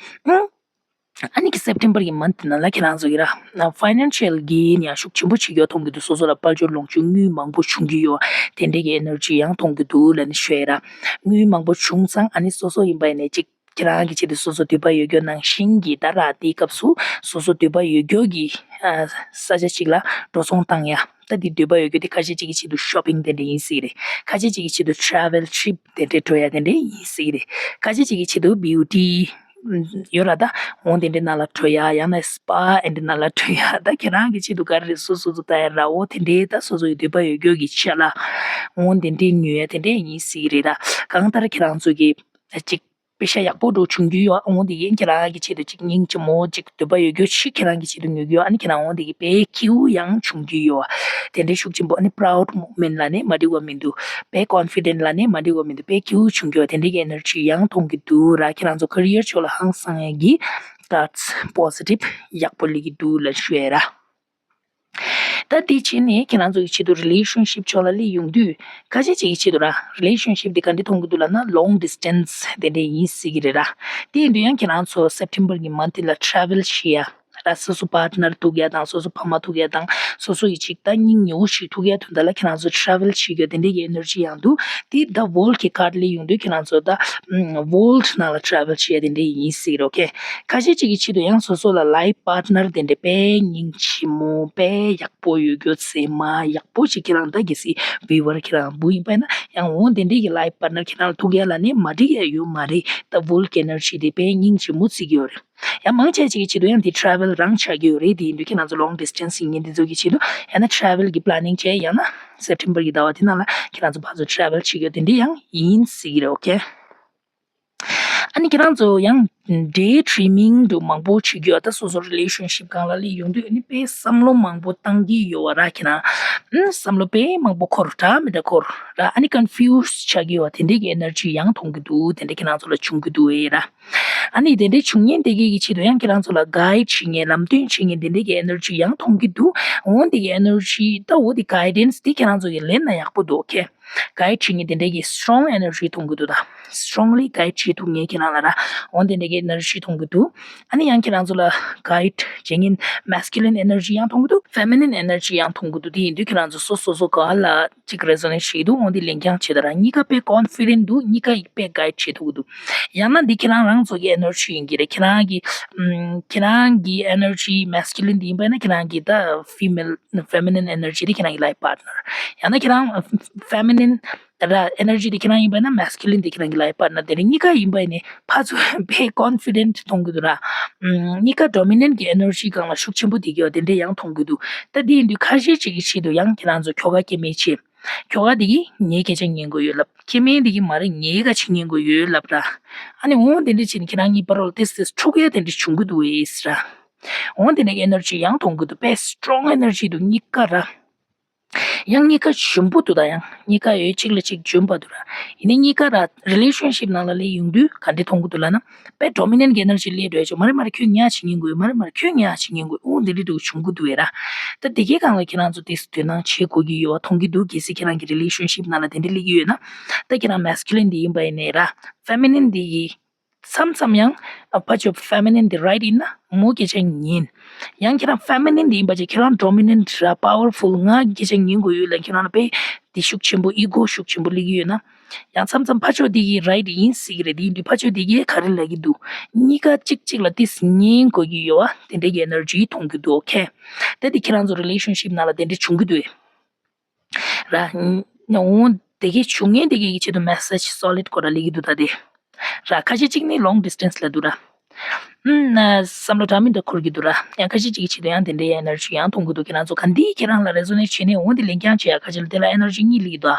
ཨ་ནི་གི་September་གི་month་དེ་ནང་ལ་ཁྱེད་རང་ཚོ་གི་ར་financial་གི་ཡང་ཤུགས་ཆེན་པོ་བྱེད་ཀྱི་ཡོད་མཐོང་གི་འདུག་སོ་སོ་ལ་དཔལ་འབྱོར་ལོངས་སྤྱོད་དངུལ་མང་པོ་བྱུང་གི་ཡོད། དེ་འདྲའི་གི་energy་ཡང་མཐོང་གི་འདུག་ལབ་ནས་ཞུ་ཡ་ར། དངུལ་མང་པོ་བྱུང་ཙང་ཨ་ནི་སོ་སོ་ཡིན་པ་ཡིན་ནས་ཅིག་ཁྱེད་རང་གི་ཆེད་དུ་སོ་སོ་འདོད་པ་ཡོད་རྒྱུ་ནང་བཞིན་གྱི་ད་ར་དེའི་སྐབས་སུ་སོ་སོ་འདོད་པ་ཡོད་རྒྱུ་གི་ས་ཆ་གཅིག་ལ་འགྲོ་སོང་བཏང་ཡ། ད་འདི་འདོད་པ་ཡོད་རྒྱུ་དེ་ཁ་ཤས་ཅིག་གི་ཆེད་དུ་shopping་དེ་འདྲ་ཡིན་སྲིད་རེད། ཁ་ཤས་ཅིག་གི་ཆེད་དུ་travel trip་དེ་འདྲ་འགྲོ་ཡ་དེ་འདྲ་ཡིན་སྲིད་རེད། ཁ་ཤས་ཅིག་གི་ཆེད་དུ་beauty་ཡོད་ར། ད་འོང་དེ་འདྲའི་ནང་ལ་འགྲོ་ཡ། ཡང་ན་spa་ཨེ་འདྲའི་ནང་ལ་འགྲོ་ཡ། ད་ཁྱེད་རང་གི་ཆེད་དུ་ག་རེ་རེད། སོ་སོ་སོ་ལྟ་ཡ་ར། འོ་དེ་འདྲའི་ད་སོ་སོ་ཡི་འདོད་པ་ཡོད་རྒྱུ་གི་ཆ་ལ་འོང་དེ་འདྲའི་ཉོ་ཡ་དེ་འདྲ་ཡིན་སྲིད་རེད་ད། གང་ལྟར་ཁྱེད་རང་ཚོ་གི་ཅིག་པེ་ཤ་ཡག་པོ་འགྲོ་བྱུང་རྒྱུ་ཡོད། འོང་དེ་ཡིན་ཁྱེད་རང་གི་ཆེད་དུ་ཅིག་སྙིང་རྗེ་མོ་ཅིག་འདོད་པ་ཡོད་རྒྱུ་ཞིག་ཁྱེད་རང་གི་ཆེད་དུ་ཉོ་རྒྱུ་ཡོད། ཨ་ནི་ཁྱེད་རང་འོང་དེ་གི་དཔེ་སྐྱིད་པོ་ཡང་བྱུང་རྒྱུ་ཡོད། དེ་འདྲའི་ཤུགས་ཆེན་པོ། ཨ་ནི་proud moment་ལ་ནི་མ་འགྲིག་པ་མི་འདུག་དཔེ་confident་ལ་ནི་མ་འགྲིག་པ་མི་འདུག་དཔེ་སྐྱིད་པོ་བྱུང་རྒྱུ་ཡོད། དེ་འདྲའི་གི་energy་ཡང་མཐོང་གི་འདུག་ར། ཁྱེད་རང་ཚོ་career་ཕྱོགས་ལ་ཧང་སང་ཡ་གི་that's positive་ཡག་པོ་སླེབས་ཀྱི་འདུག་ལབ་ཞུ་ཡ་ར། ད་དེ་བྱས་ནས་ཁྱེད་རང་ཚོ་གི་ཆེད་དུ་relationship་ཕྱོགས་ལ་སླེབས་ཡོང་དུས་ཁ་ཤས་ཅིག་གི་ཆེད་དུ་ར་relationship་དེ་ག་འདྲ་མཐོང་གི་འདུག་ལབ་ན་long distance་དེ་འདྲ་ཡིན་སྲིད་ཀྱི་རེད་ར། དེ་ཡིན་དུས་ཡང་ཁྱེད་རང་ཚོ་September་གི་month་དེ་ལ་travel་བྱེད་ཡ་ར། སོ་སོ་partner་ཐུག་ཡ་དང་སོ་སོ་ཕ་མ་ཐུག་ཡ་དང་སོ་སོ་ཡི་ཅིག་ད་སྙིང་ཉེ་བོ་ཞིག་ཐུག་ཡ་དོན་དག་ལ་ཁྱེད་རང་ཚོ་travel་བྱེད་ཡ་དེ་འདྲ་གི་energy་ཡང་འདུག་དེ་ད་world་གི་card་སླེབས་ཡོང་དུས་ཁྱེད་རང་ཚོ་ད་world་ནང་ལ་travel་བྱེད་ཡ་དེ་འདྲ་ཡིན་སྲིད་ར། okay། ཁ་ཤས་ཅིག་གི་ཆེད་དུ་ཡང་སོ་སོ་ལ་life partner་དེ་འདྲ་དཔེ་སྙིང་རྗེ་མོ་དཔེ་ཡག་པོ་ཡོད་རྒྱུ་མཚན་མ་ཡག་པོ་ཞིག་ཁྱེད་རང་ད་གལ་སྲིད་viewer་ཁྱེད་རང་བུ་ཡིན་པ་ཡིན་ན་ཡང་འོང་དེ་འདྲའི་གི་life partner་ཁྱེད་རང་ལ་ཐུག་ཡ་ལ་ནི་མ་འགྲིག་ཡ་ཡོད་མ་རེད། ད་world་གི་energy་དེ་དཔེ་སྙིང་རྗེ་མོ་བརྩི་གི་ཡོད་རེད། ཡང་མང་ཆེ་ཅིག་གི་ཆེད་དུ་ཡང་དེ་travel་རང་ཆགས་ཀྱི་ཡོད་རེད། དེ་ཡིན་དུས་ཁྱེད་རང་ཚོ་long distance་ཡིན་མཁན་དེ་ཚོ་གི་ཆེད་དུ་ཡང་ན་travel་གི་planning་བྱས་ཡང་ན་September་གི་ཟླ་བ་དེ་ནང་ལ་ཁྱེད་རང་ཚོ་ཕར་ཚུར་travel་བྱེད་ཀྱི་ཡོད་དེ་འདྲ་ཡང་ཡིན་སྲིད་ཀྱི་རེད། okay། ཨ་ནི་ཁྱེད་རང་ཚོ་ཡང་daydreaming་འདྲ་མང་པོ་བྱེད་ཀྱི་ཡོད། ད་སོ་སོ་relationship་སྒང་ལ་སླེབས་ཡོང་དུས་ཨ་ནི་དཔེ་བསམ་བློ་མང་པོ་བཏང་གི་ཡོད་པ་ར། ཁྱེད་རང་ཨ་བསམ་བློ་དཔེ་མང་པོ་འཁོར་འདྲ་མི་འདྲ་འཁོར་ར། ཨ་ནི་confuse་ཆགས་ཀྱི་ཡོད་པ་དེ་འདྲའི་གི་energy་ཡང་མཐོང་གི་འདུག་དེ་འདྲ་ཁྱེད་རང་ཚོ་ལ་བྱུང་གི་འདུག་ཨེ་ར། ཨ་ནི་དེ་འདྲའི་བྱུང་མཁན་དེ་གའི་གི་ཆེད་དུ་ཡང་ཁྱེད་རང་ཚོ་ལ་guide་བྱེད་མཁན་ལམ་སྟོན་བྱེད་མཁན་དེ་འདྲའི་གི་energy་ཡང་མཐོང་གི་འདུག་འོན་དེ་གི་energy་ད་འོ་དེ་guidance་དེ་ཁྱེད་རང་ཚོ་གི་ལེན་ན་ཡག་པོ་འདུག okay། guide་བྱེད་མཁན་དེ་འདྲའི་གི་strong energy་མཐོང་གི་འདུག་ད་strongly guide་བྱེད་ཐུབ་མཁན་ཁྱེད་རང་ལ་ར་འོན་དེ་འདྲའི་གི་energy་མཐོང་གི་འདུག་ཨ་ནི་ཡང་ཁྱེད་རང་ཚོ་ལ་guide་བྱེད་མཁན་masculine energy་ཡང་མཐོང་གི་འདུག feminine energy་ཡང་མཐོང་གི་འདུག་དེ་ཡིན་དུས་ཁྱེད་རང་ཚོ་སོ་སོ་སོ་ག་ལ་གཅིག་resonate་བྱེད་འདུག་འོན་དེ་ལེན་རྐྱང་བྱེད་ད་ར། གཉིས་ཀ་དཔེ་confident་འདུག་གཉིས་ཀ་ཡིག་དཔེ་guide་བྱེད་ཐུབ་ཀྱི་འདུག་ཡང་ན་འདི་ཁྱེད་རང་རང་ཚོ་གི་energy་ཡིན་གྱི་རེད། ཁྱེད་རང་གི་ཨམ། ཁྱེད་རང་གི་energy masculine་འདི་ཡིན་པ་ཡིན་ན་ཁྱེད་རང་གི་ད་female feminine energy་འདི་ཁྱེད་རང་གི་life partner། ཡང་ན་ཁྱེད་རང་feminine་ད་ར་energy་འདི་ཁྱེད་རང་ཡིན་པ་ཡིན་ན་masculine་འདི་ཁྱེད་རང་གི་life partner། དེ་རིང་གཉིས་ཀ་ཡིན་པ་ཡིན་ནི་ཕར་ཚུར་དཔེ་confident་མཐོང་གི་འདུག་ར། ཨམ། གཉིས་ཀ་dominant་གི་energy་སྒང་ལ་ཤུགས་ཆེན་པོ་དེ་གི་ཡོད་དེ་འདྲ་ཡང་མཐོང་གི་འདུག་ད་དེ་ཡིན་དུས་ཁ་ཤས་ཅིག་གི་ཆེད་དུ་ཡང་ཁྱེད་རང་ཚོ་ཁྱོ་ག་སྐྱེ་དམན་ཆེ། ཁྱོ་ག་དེ་གིས་ངའི་སྐད་ཆ་ཉན་དགོས་ཡོད་ལབ། སྐྱེ་དམན་དེ་གིས་མ་རེད་ངའི་སྐད་ཆ་ཉན་དགོས་ཡོད་ལབ་ར། ཨ་ནི་འོང་དེ་འདྲ་བྱས་ནས་ཁྱེད་རང་གཉིས་བར་ལ་ཏེས་ཏེས་འཁྲུག་ཡ་དེ་འདྲ་བྱུང་གི་འདུག་ཨེ་ཟེར་ར། འོང་དེ་འདྲ་གི་energy་ཡང་མཐོང་གི་འདུག་དཔེ་strong energy་འདུག་གཉིས་ཀ་ར། ཡང་གཉིས་ཀ་འཇོན་པོ་འདུག་ད་ཡང་གཉིས་ཀ་ཡོད་གཅིག་ལ་གཅིག་འཇོན་པ་འདུག་ར། ཡིན་ནའི་གཉིས་ཀ་ར་relationship་ནང་ལ་སླེབས་ཡོང་དུས་ག་འདྲ་མཐོང་གི་འདུག་ལབ་ན། དཔེ་dominant་གི་energy་སླེབས་འགྲོ་ཡ་ཅིག་མ་རེད་མ་རེད་ཁྱོད་ངའི་ཡ་ཅིག་ཉན་དགོས་ཡོད་མ་རེད་མ་རེད་ཁྱོད་ངའི་ཡ་ཅིག་ཉན་དགོས་འོ་འདི་འདྲ་འདུག་བྱུང་གི་འདུག་ཨེ་ར། ད་དེ་གའི་སྒང་ལ་ཁྱེད་རང་ཚོ་དེ་དོ་སྣང་བྱེད་དགོས་ཀྱི་ཡོད་པ་མཐོང་གི་འདུག་གལ་སྲིད་ཁྱེད་རང་གི་relationship་ནང་ལ་དེ་འདྲ་སླེབས་ཀྱི་ཡོད་ན། ད་ཁྱེད་རང་masculine་དེ་ཡིན་པ་ཡིན་ནའི་ར། feminine་དེ་ཡི་མཚམས་མཚམས་ཡང་ཕ་ཆོས་feminine་དེ་right་ཡིན་ན་མོ་སྐད་ཆ་ཉན། ཡང་ཁྱེད་རང་feminine་དེ་ཡིན་པ་ཅིག་ཁྱེད་རང་dominant་ར་powerful་ང་སྐད་ཆ་ཉན་དགོས་ཡོད་ལ་ཁྱེད་རང་ལ་དཔེ་དེ་ཤུགས་ཆེན་པོ་ego་ཤུགས་ཆེན་པོ་སླེབས་ཀྱི་ཡོད་ན། ཡང་མཚམས་མཚམས་ཕ་ཕྱོགས་འདི་གི་right་ཡིན་སྲིད་ཀྱི་རེད། དེ་ཡིན་དུས་ཕ་ཕྱོགས་འདི་གིས་ག་རེ་ལབ་ཀྱི་འདུག་གཉིས་ཀ་གཅིག་གཅིག་ལ་ཏིས་ཉན་དགོས་ཀྱི་ཡོད་པ་དེ་འདྲའི་གི་energy་མཐོང་གི་འདུག okay། ད་འདི་ཁྱེད་རང་ཚོ་relationship་ནང་ལ་དེ་འདྲ་བྱུང་གི་འདུག་ར། འོང་དེ་གའི་བྱུང་ངན་དེ་གའི་གི་ཆེད་དུ་message solid་སྐོར་ལ་ལབ་ཀྱི་འདུག་ད་དེ། ར་ཁ་ཤས་གཅིག་ནི་long distance་ལབ་འདུག་ར། ཨུམ། བསམ་བློ་འདྲ་མི་འདྲ་འཁོར་གྱི་འདུག་ར། ཡང་ཁ་ཤས་ཅིག་གི་ཆེད་དུ་ཡང་དེ་འདྲའི་energy་ཡང་མཐོང་གི་འདུག་ཁྱེད་རང་ཚོ་ག་འདི་ཁྱེད་རང་ལ་resonate་བྱས་ནས་འོང་དེ་ལེན་རྐྱང་བྱེད་ཡ་ཁ་ཤས་ལ་དེ་ལ་energy་གཉིས་སླེབས་ཀྱི་འདུག་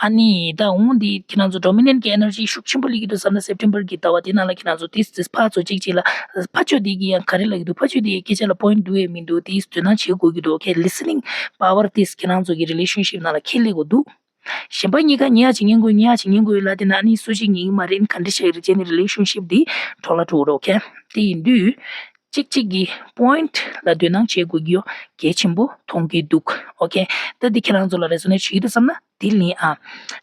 ཨ་ནི་ད་འོང་དེ་ཁྱེད་རང་ཚོ་dominant་གི་energy་ཤུགས་ཆེན་པོ་སླེབས་ཀྱི་འདུག་བསམ་ན་September་གི་ཟླ་བ་དེ་ནང་ལ་ཁྱེད་རང་ཚོ་ཏིས་ཏིས་ཕར་ཚུར་གཅིག་གཅིག་ལ་ཕ་ཕྱོགས་དེ་གི་ཡང་ག་རེ་ལབ་ཀྱི་འདུག་ཕ་ཕྱོགས་དེ་གི་སྐད་ཆ་ལ་point་འདུག་ཡས་མི་འདུག་ཏིས་དོ་སྣང་བྱེད་དགོས་ཀྱི་འདུག okay། listening power་ཏིས་ཁྱེད་རང་ཚོ་གི་relationship་ནང་ལ་ཁྱེར་སླེབས་དགོས་འདུག་གཞན་པ་གཉིས་ཀ་ངའི་ཡ་ཅིག་ཉན་དགོས་ངའི་ཡ་ཅིག་ཉན་དགོས་ཡོད་ལ་དེ་ན་ནི་སུ་གཅིག་ཉན་གྱི་མ་རེད་ག་འདྲ་བྱས་རེད་ཅེས་ནི་relationship་འདི་འཕྲོ་བརླག་འགྲོ་གི་རེད། okay། དེ་ཡིན་དུས་གཅིག་གཅིག་གི་point་ལ་དོ་སྣང་བྱེད་དགོས་ཀྱི་ཡོད་གལ་ཆེན་པོ་མཐོང་གི་འདུག okay། ད་འདི་ཁྱེད་རང་ཚོ་ལ་resonate་བྱེད་ཀྱི་འདུག་བསམ་ན་འདི་ལེན་ཨ།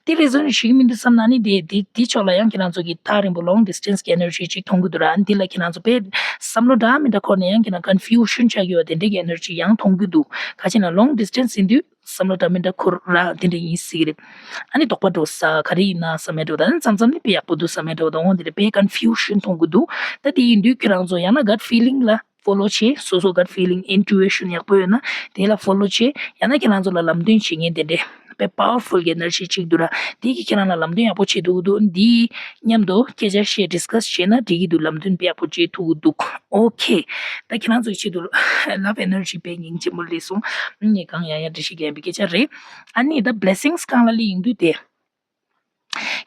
འདི་resonate་བྱེད་ཀྱི་མི་འདུག་བསམ་ན་ནི་འདི་འདི་འདི་ཕྱོགས་ལ་ཡང་ཁྱེད་རང་ཚོ་གི་ཐག་རིང་པོ་long distance་གི་energy་ཅིག་མཐོང་གི་འདུག་ར། འདི་ལ་ཁྱེད་རང་ཚོ་དཔེ་བསམ་བློ་འདྲ་མི་འདྲ་འཁོར་ནས་ཡང་ཁྱེད་རང་confusion་ཆགས་ཀྱི་ཡོད་དེ་འདྲ་གི་energy་ཡང་མཐོང་གི་འདུག་ག་ཅི་ན་long distance་ཡིན་དུས། བསམ་བློ་འདྲ་མི་འདྲ་འཁོར་ར་དེ་འདྲ་ཡིན་སྲིད་ཀྱི་རེད། ཨ་ནི་དོགས་པ་འགྲོ་ས་ག་རེ་ཡིན་ན་བསམ་མེད་འགྲོ་ད་མཚམས་མཚམས་ནི་དཔེ་ཡག་པོ་འདུག་བསམ་མེད་འགྲོ་ད་འོང་དེ་རེད་དཔེ་confusion་མཐོང་གི་འདུག་ད་དེ་ཡིན་དུས་ཁྱེད་རང་ཚོ་ཡང་ན་gut feeling་ལ་ follow་བྱེད། སོ་སོ་gut feeling, intuition་ཡག་པོ་ཡོད་ན་དེ་ལ་follow་བྱེད། ཡང་ན་ཁྱེད་རང་ཚོ་ལ་ལམ་སྟོན་བྱེད་མཁན་དེ་འདྲས་དཔེ་powerful་གྱི་energy་གཅིག་འདུག་ར། དེ་གིས་ཁྱེད་རང་ལ་ལམ་སྟོན་ཡག་པོ་བྱེད་ཐུབ་ཀྱི་འདུག་འདི་མཉམ་དུ་སྐད་ཆ་བཤད་discuss་བྱས་ན་འགྲིག་གི་འདུག་ལམ་སྟོན་དཔེ་ཡག་པོ་བྱེད་ཐུབ་ཀྱི་འདུག Okay། ད་ཁྱེད་རང་ཚོའི་ཆེད་དུ་love energy་དཔེ་སྙིང་རྗེ་མོ་སླེབས་སོང་། ངས་གང་ཡང་ཡང་འགྲེལ་བཤད་རྒྱག་པའི་སྐད་ཆ་རེད། ཨ་ནི་ད་blessings་སྒང་ལ་སླེབས་ཡོང་དུས་དེ།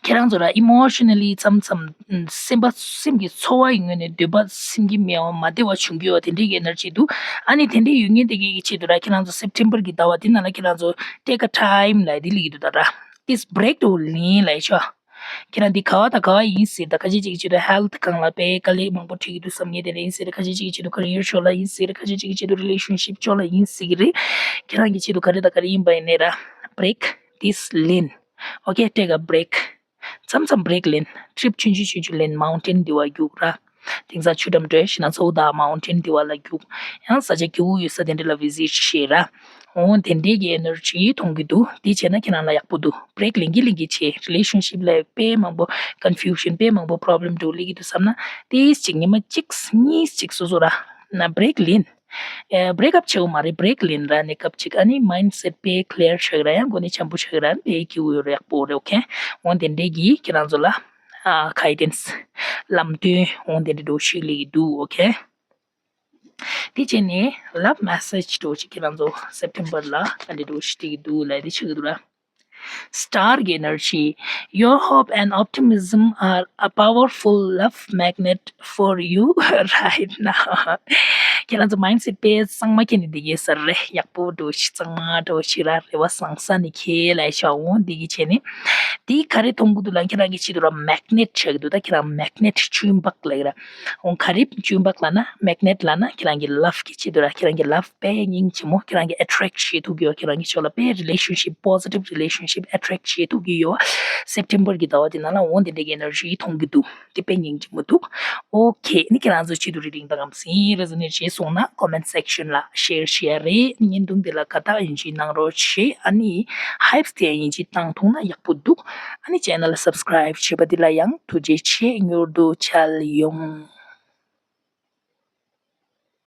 ཁྱེད་རང་ཚོ་ར་emotionally་མཚམས་མཚམས་སེམས་པ་སེམས་ཀྱི་ཚོར་བ་ཡི་ངོས་ནས་འདོད་པ་སེམས་ཀྱི་མེད་པ་མ་བདེ་བ་བྱུང་གི་ཡོད་དེ་འདྲའི་གི་energy་འདུག་ཨ་ནི་དེ་འདྲའི་ཡོད་མཁན་དེ་གའི་གི་ཆེད་དུ་ར་ཁྱེད་རང་ཚོ་September་གི་ཟླ་བ་འདི་ནང་ལ་ཁྱེད་རང་ཚོ་take a time་ལབ་དེ་ལབ་ཀྱི་འདུག་ད་ར། This break་དུ་ལེན་ལབ་ཤོག་ཁྱེད་རང་འདི་ག་བ་དང་ག་བ་ཡིན་ཟེར་ད་ཁ་ཤས་ཅིག་གི་ཆེད་དུ་health་སྒང་ལ་དཔེ་དཀའ་ལས་མང་པོ་འཕྲད་ཀྱི་འདུག་བསམ་མཁན་དེ་འདྲ་ཡིན་ཟེར། ཁ་ཤས་ཅིག་གི་ཆེད་དུ་career་ཕྱོགས་ལ་ཡིན་ཟེར། ཁ་ཤས་ཅིག་གི་ཆེད་དུ་relationship་ཕྱོགས་ལ་ཡིན་ཟེར་གི་རེད། ཁྱེད་རང་གི་ཆེད་དུ་ག་རེ་དང་ག་རེ་ཡིན་པ་ཡིན་ནའི་ར། Break this ལེན། Okay, take a break. མཚམས་མཚམས་break་ལེན། trip་ཆུང་ཆུང་ཆུང་ཆུང་ལེན། mountain་འདི་བ་རྒྱུག་ར། དེང་སང་ཆུ་འགྲམ་འགྲོ་ཤི་ན་ཚོ་ད་mountain་འདི་བ་ལ་རྒྱུག་ཡང་ས་ཆ་སྐྱིད་པོ་ཡོད་ས་དེ་འདྲ་ལ་visit་བྱེད་ར། འོ་དེ་འདྲའི་གི་energy་མཐོང་གི་འདུག་འདི་བྱས་ན་ཁྱེད་རང་ལ་ཡག་པོ་འདུག break་ལེན་གི་ལེན་གི་བྱེད། relationship་ལ་དཔེ་མང་པོ་confusion་དཔེ་མང་པོ་problem་འགྲོ་ལེ་གི་འདུག་བསམ་ན་དེ་ཅིག་ཉི་མ་གཅིག་གཉིས་ཅིག་སོ་སོ་ར་ན་break་ལེན། ཨེ། break up་བྱེད་དགོས་མ་རེད། break་ལེན་ར་ནས་སྐབས་ཅིག་ཨ་ནི་mindset་དཔེ་clear་ཆགས་ར་ཡང་གོ་གནས་འཆམ་པོ་ཆགས་ར་དཔེ་སྐྱིད་པོ་ཡོད་ར་ཡག་པོ་རེད། Okay། འོ་དེ་འདྲའི་གི་ཁྱེད་རང་ཚོ་ལ་ཨ་guidance་ལམ་སྟོན་འོ་དེ་འདྲ་འགྲོ་ཤུགས་ལེ་གི་འདུག Okay། དེ་བྱས་ནས་love message་འགྲོ་ཞིག་ཁྱེད་རང་ཚོ་September་ལ་ཨ་འདྲ་འགྲོ་ཞིག་སྤྲད་ཀྱི་འདུག་ལབ་དེ་ཆགས་ཀྱི་འདུག་ར། Star་གི་energy, your hope and optimism are a powerful love magnet for you right now. ཁྱེད་རང་ཚོ་mindset་དཔེ་གཙང་མ་ཁྱེར་ནས་བསྡད་ཡོད་ས་རེད། ཡག་པོ་འགྲོ་ཞིག་གཙང་མ་འགྲོ་ཞིག་ར་རེ་བ་བཟང་ས་ནས་ཁྱེད་ལ་ཤ་འོང་འདི་གི་བྱས་ནས། དེ་ག་རེ་མཐོང་གི་འདུག་ལ་ཁྱེད་རང་གི་ཆེད་དུ་ར་magnet་ཆགས་ཀྱི་འདུག་ད་ཁྱེད་རང་magnet་ཆུ་འབག་ལ་ཡི་ར། འོང་ག་རེ་ཆུ་འབག་ལ་ན་magnet་ལ་ན་ཁྱེད་རང་གི་love་གི་ཆེད་དུ་ར་ཁྱེད་རང་གི་love་དཔེ་སྙིང་རྗེ་མོ་ཁྱེད་རང་གི་attract་བྱེད་ཐུབ་ཀྱི་ཡོད། ཁྱེད་རང་གི་ཕྱོགས་ལ་དཔེ་relationship positive relationship attract་བྱེད་ཐུབ་ཀྱི་ཡོད། September་གི་ཟླ་བ་དེ་ནང་ལ་འོང་དེ་འདྲ་གི་energy་མཐོང་གི་འདུག་དེ་དཔེ་སྙིང་རྗེ་མོ་འདུག Okay། ནི་ཁྱེད་རང་ཚོ་ཆེད་དུ་རེ་རིང་དང་ངམ་སིན་resonate་བྱས་སོང་ན་comment section་ལ་share་བྱེད་ཡ་རེད། བརྙན་ཐུང་འདི་ལ་དགའ་རྟགས་ཡིན་གཅིག་གནང་རོགས་བྱེད། ཨ་ནི་hypes་དེ་ཡིན་གཅིག་བཏང་ཐུབ་ན་ཡག་པོ་འདུག་ཨ་ནི་channel་ལ་subscribe་བྱས་པ་འདི་ལ་ཡང་ཐུགས་རྗེ་ཆེ། མྱུར་དུ་མཇལ་ཡོང་།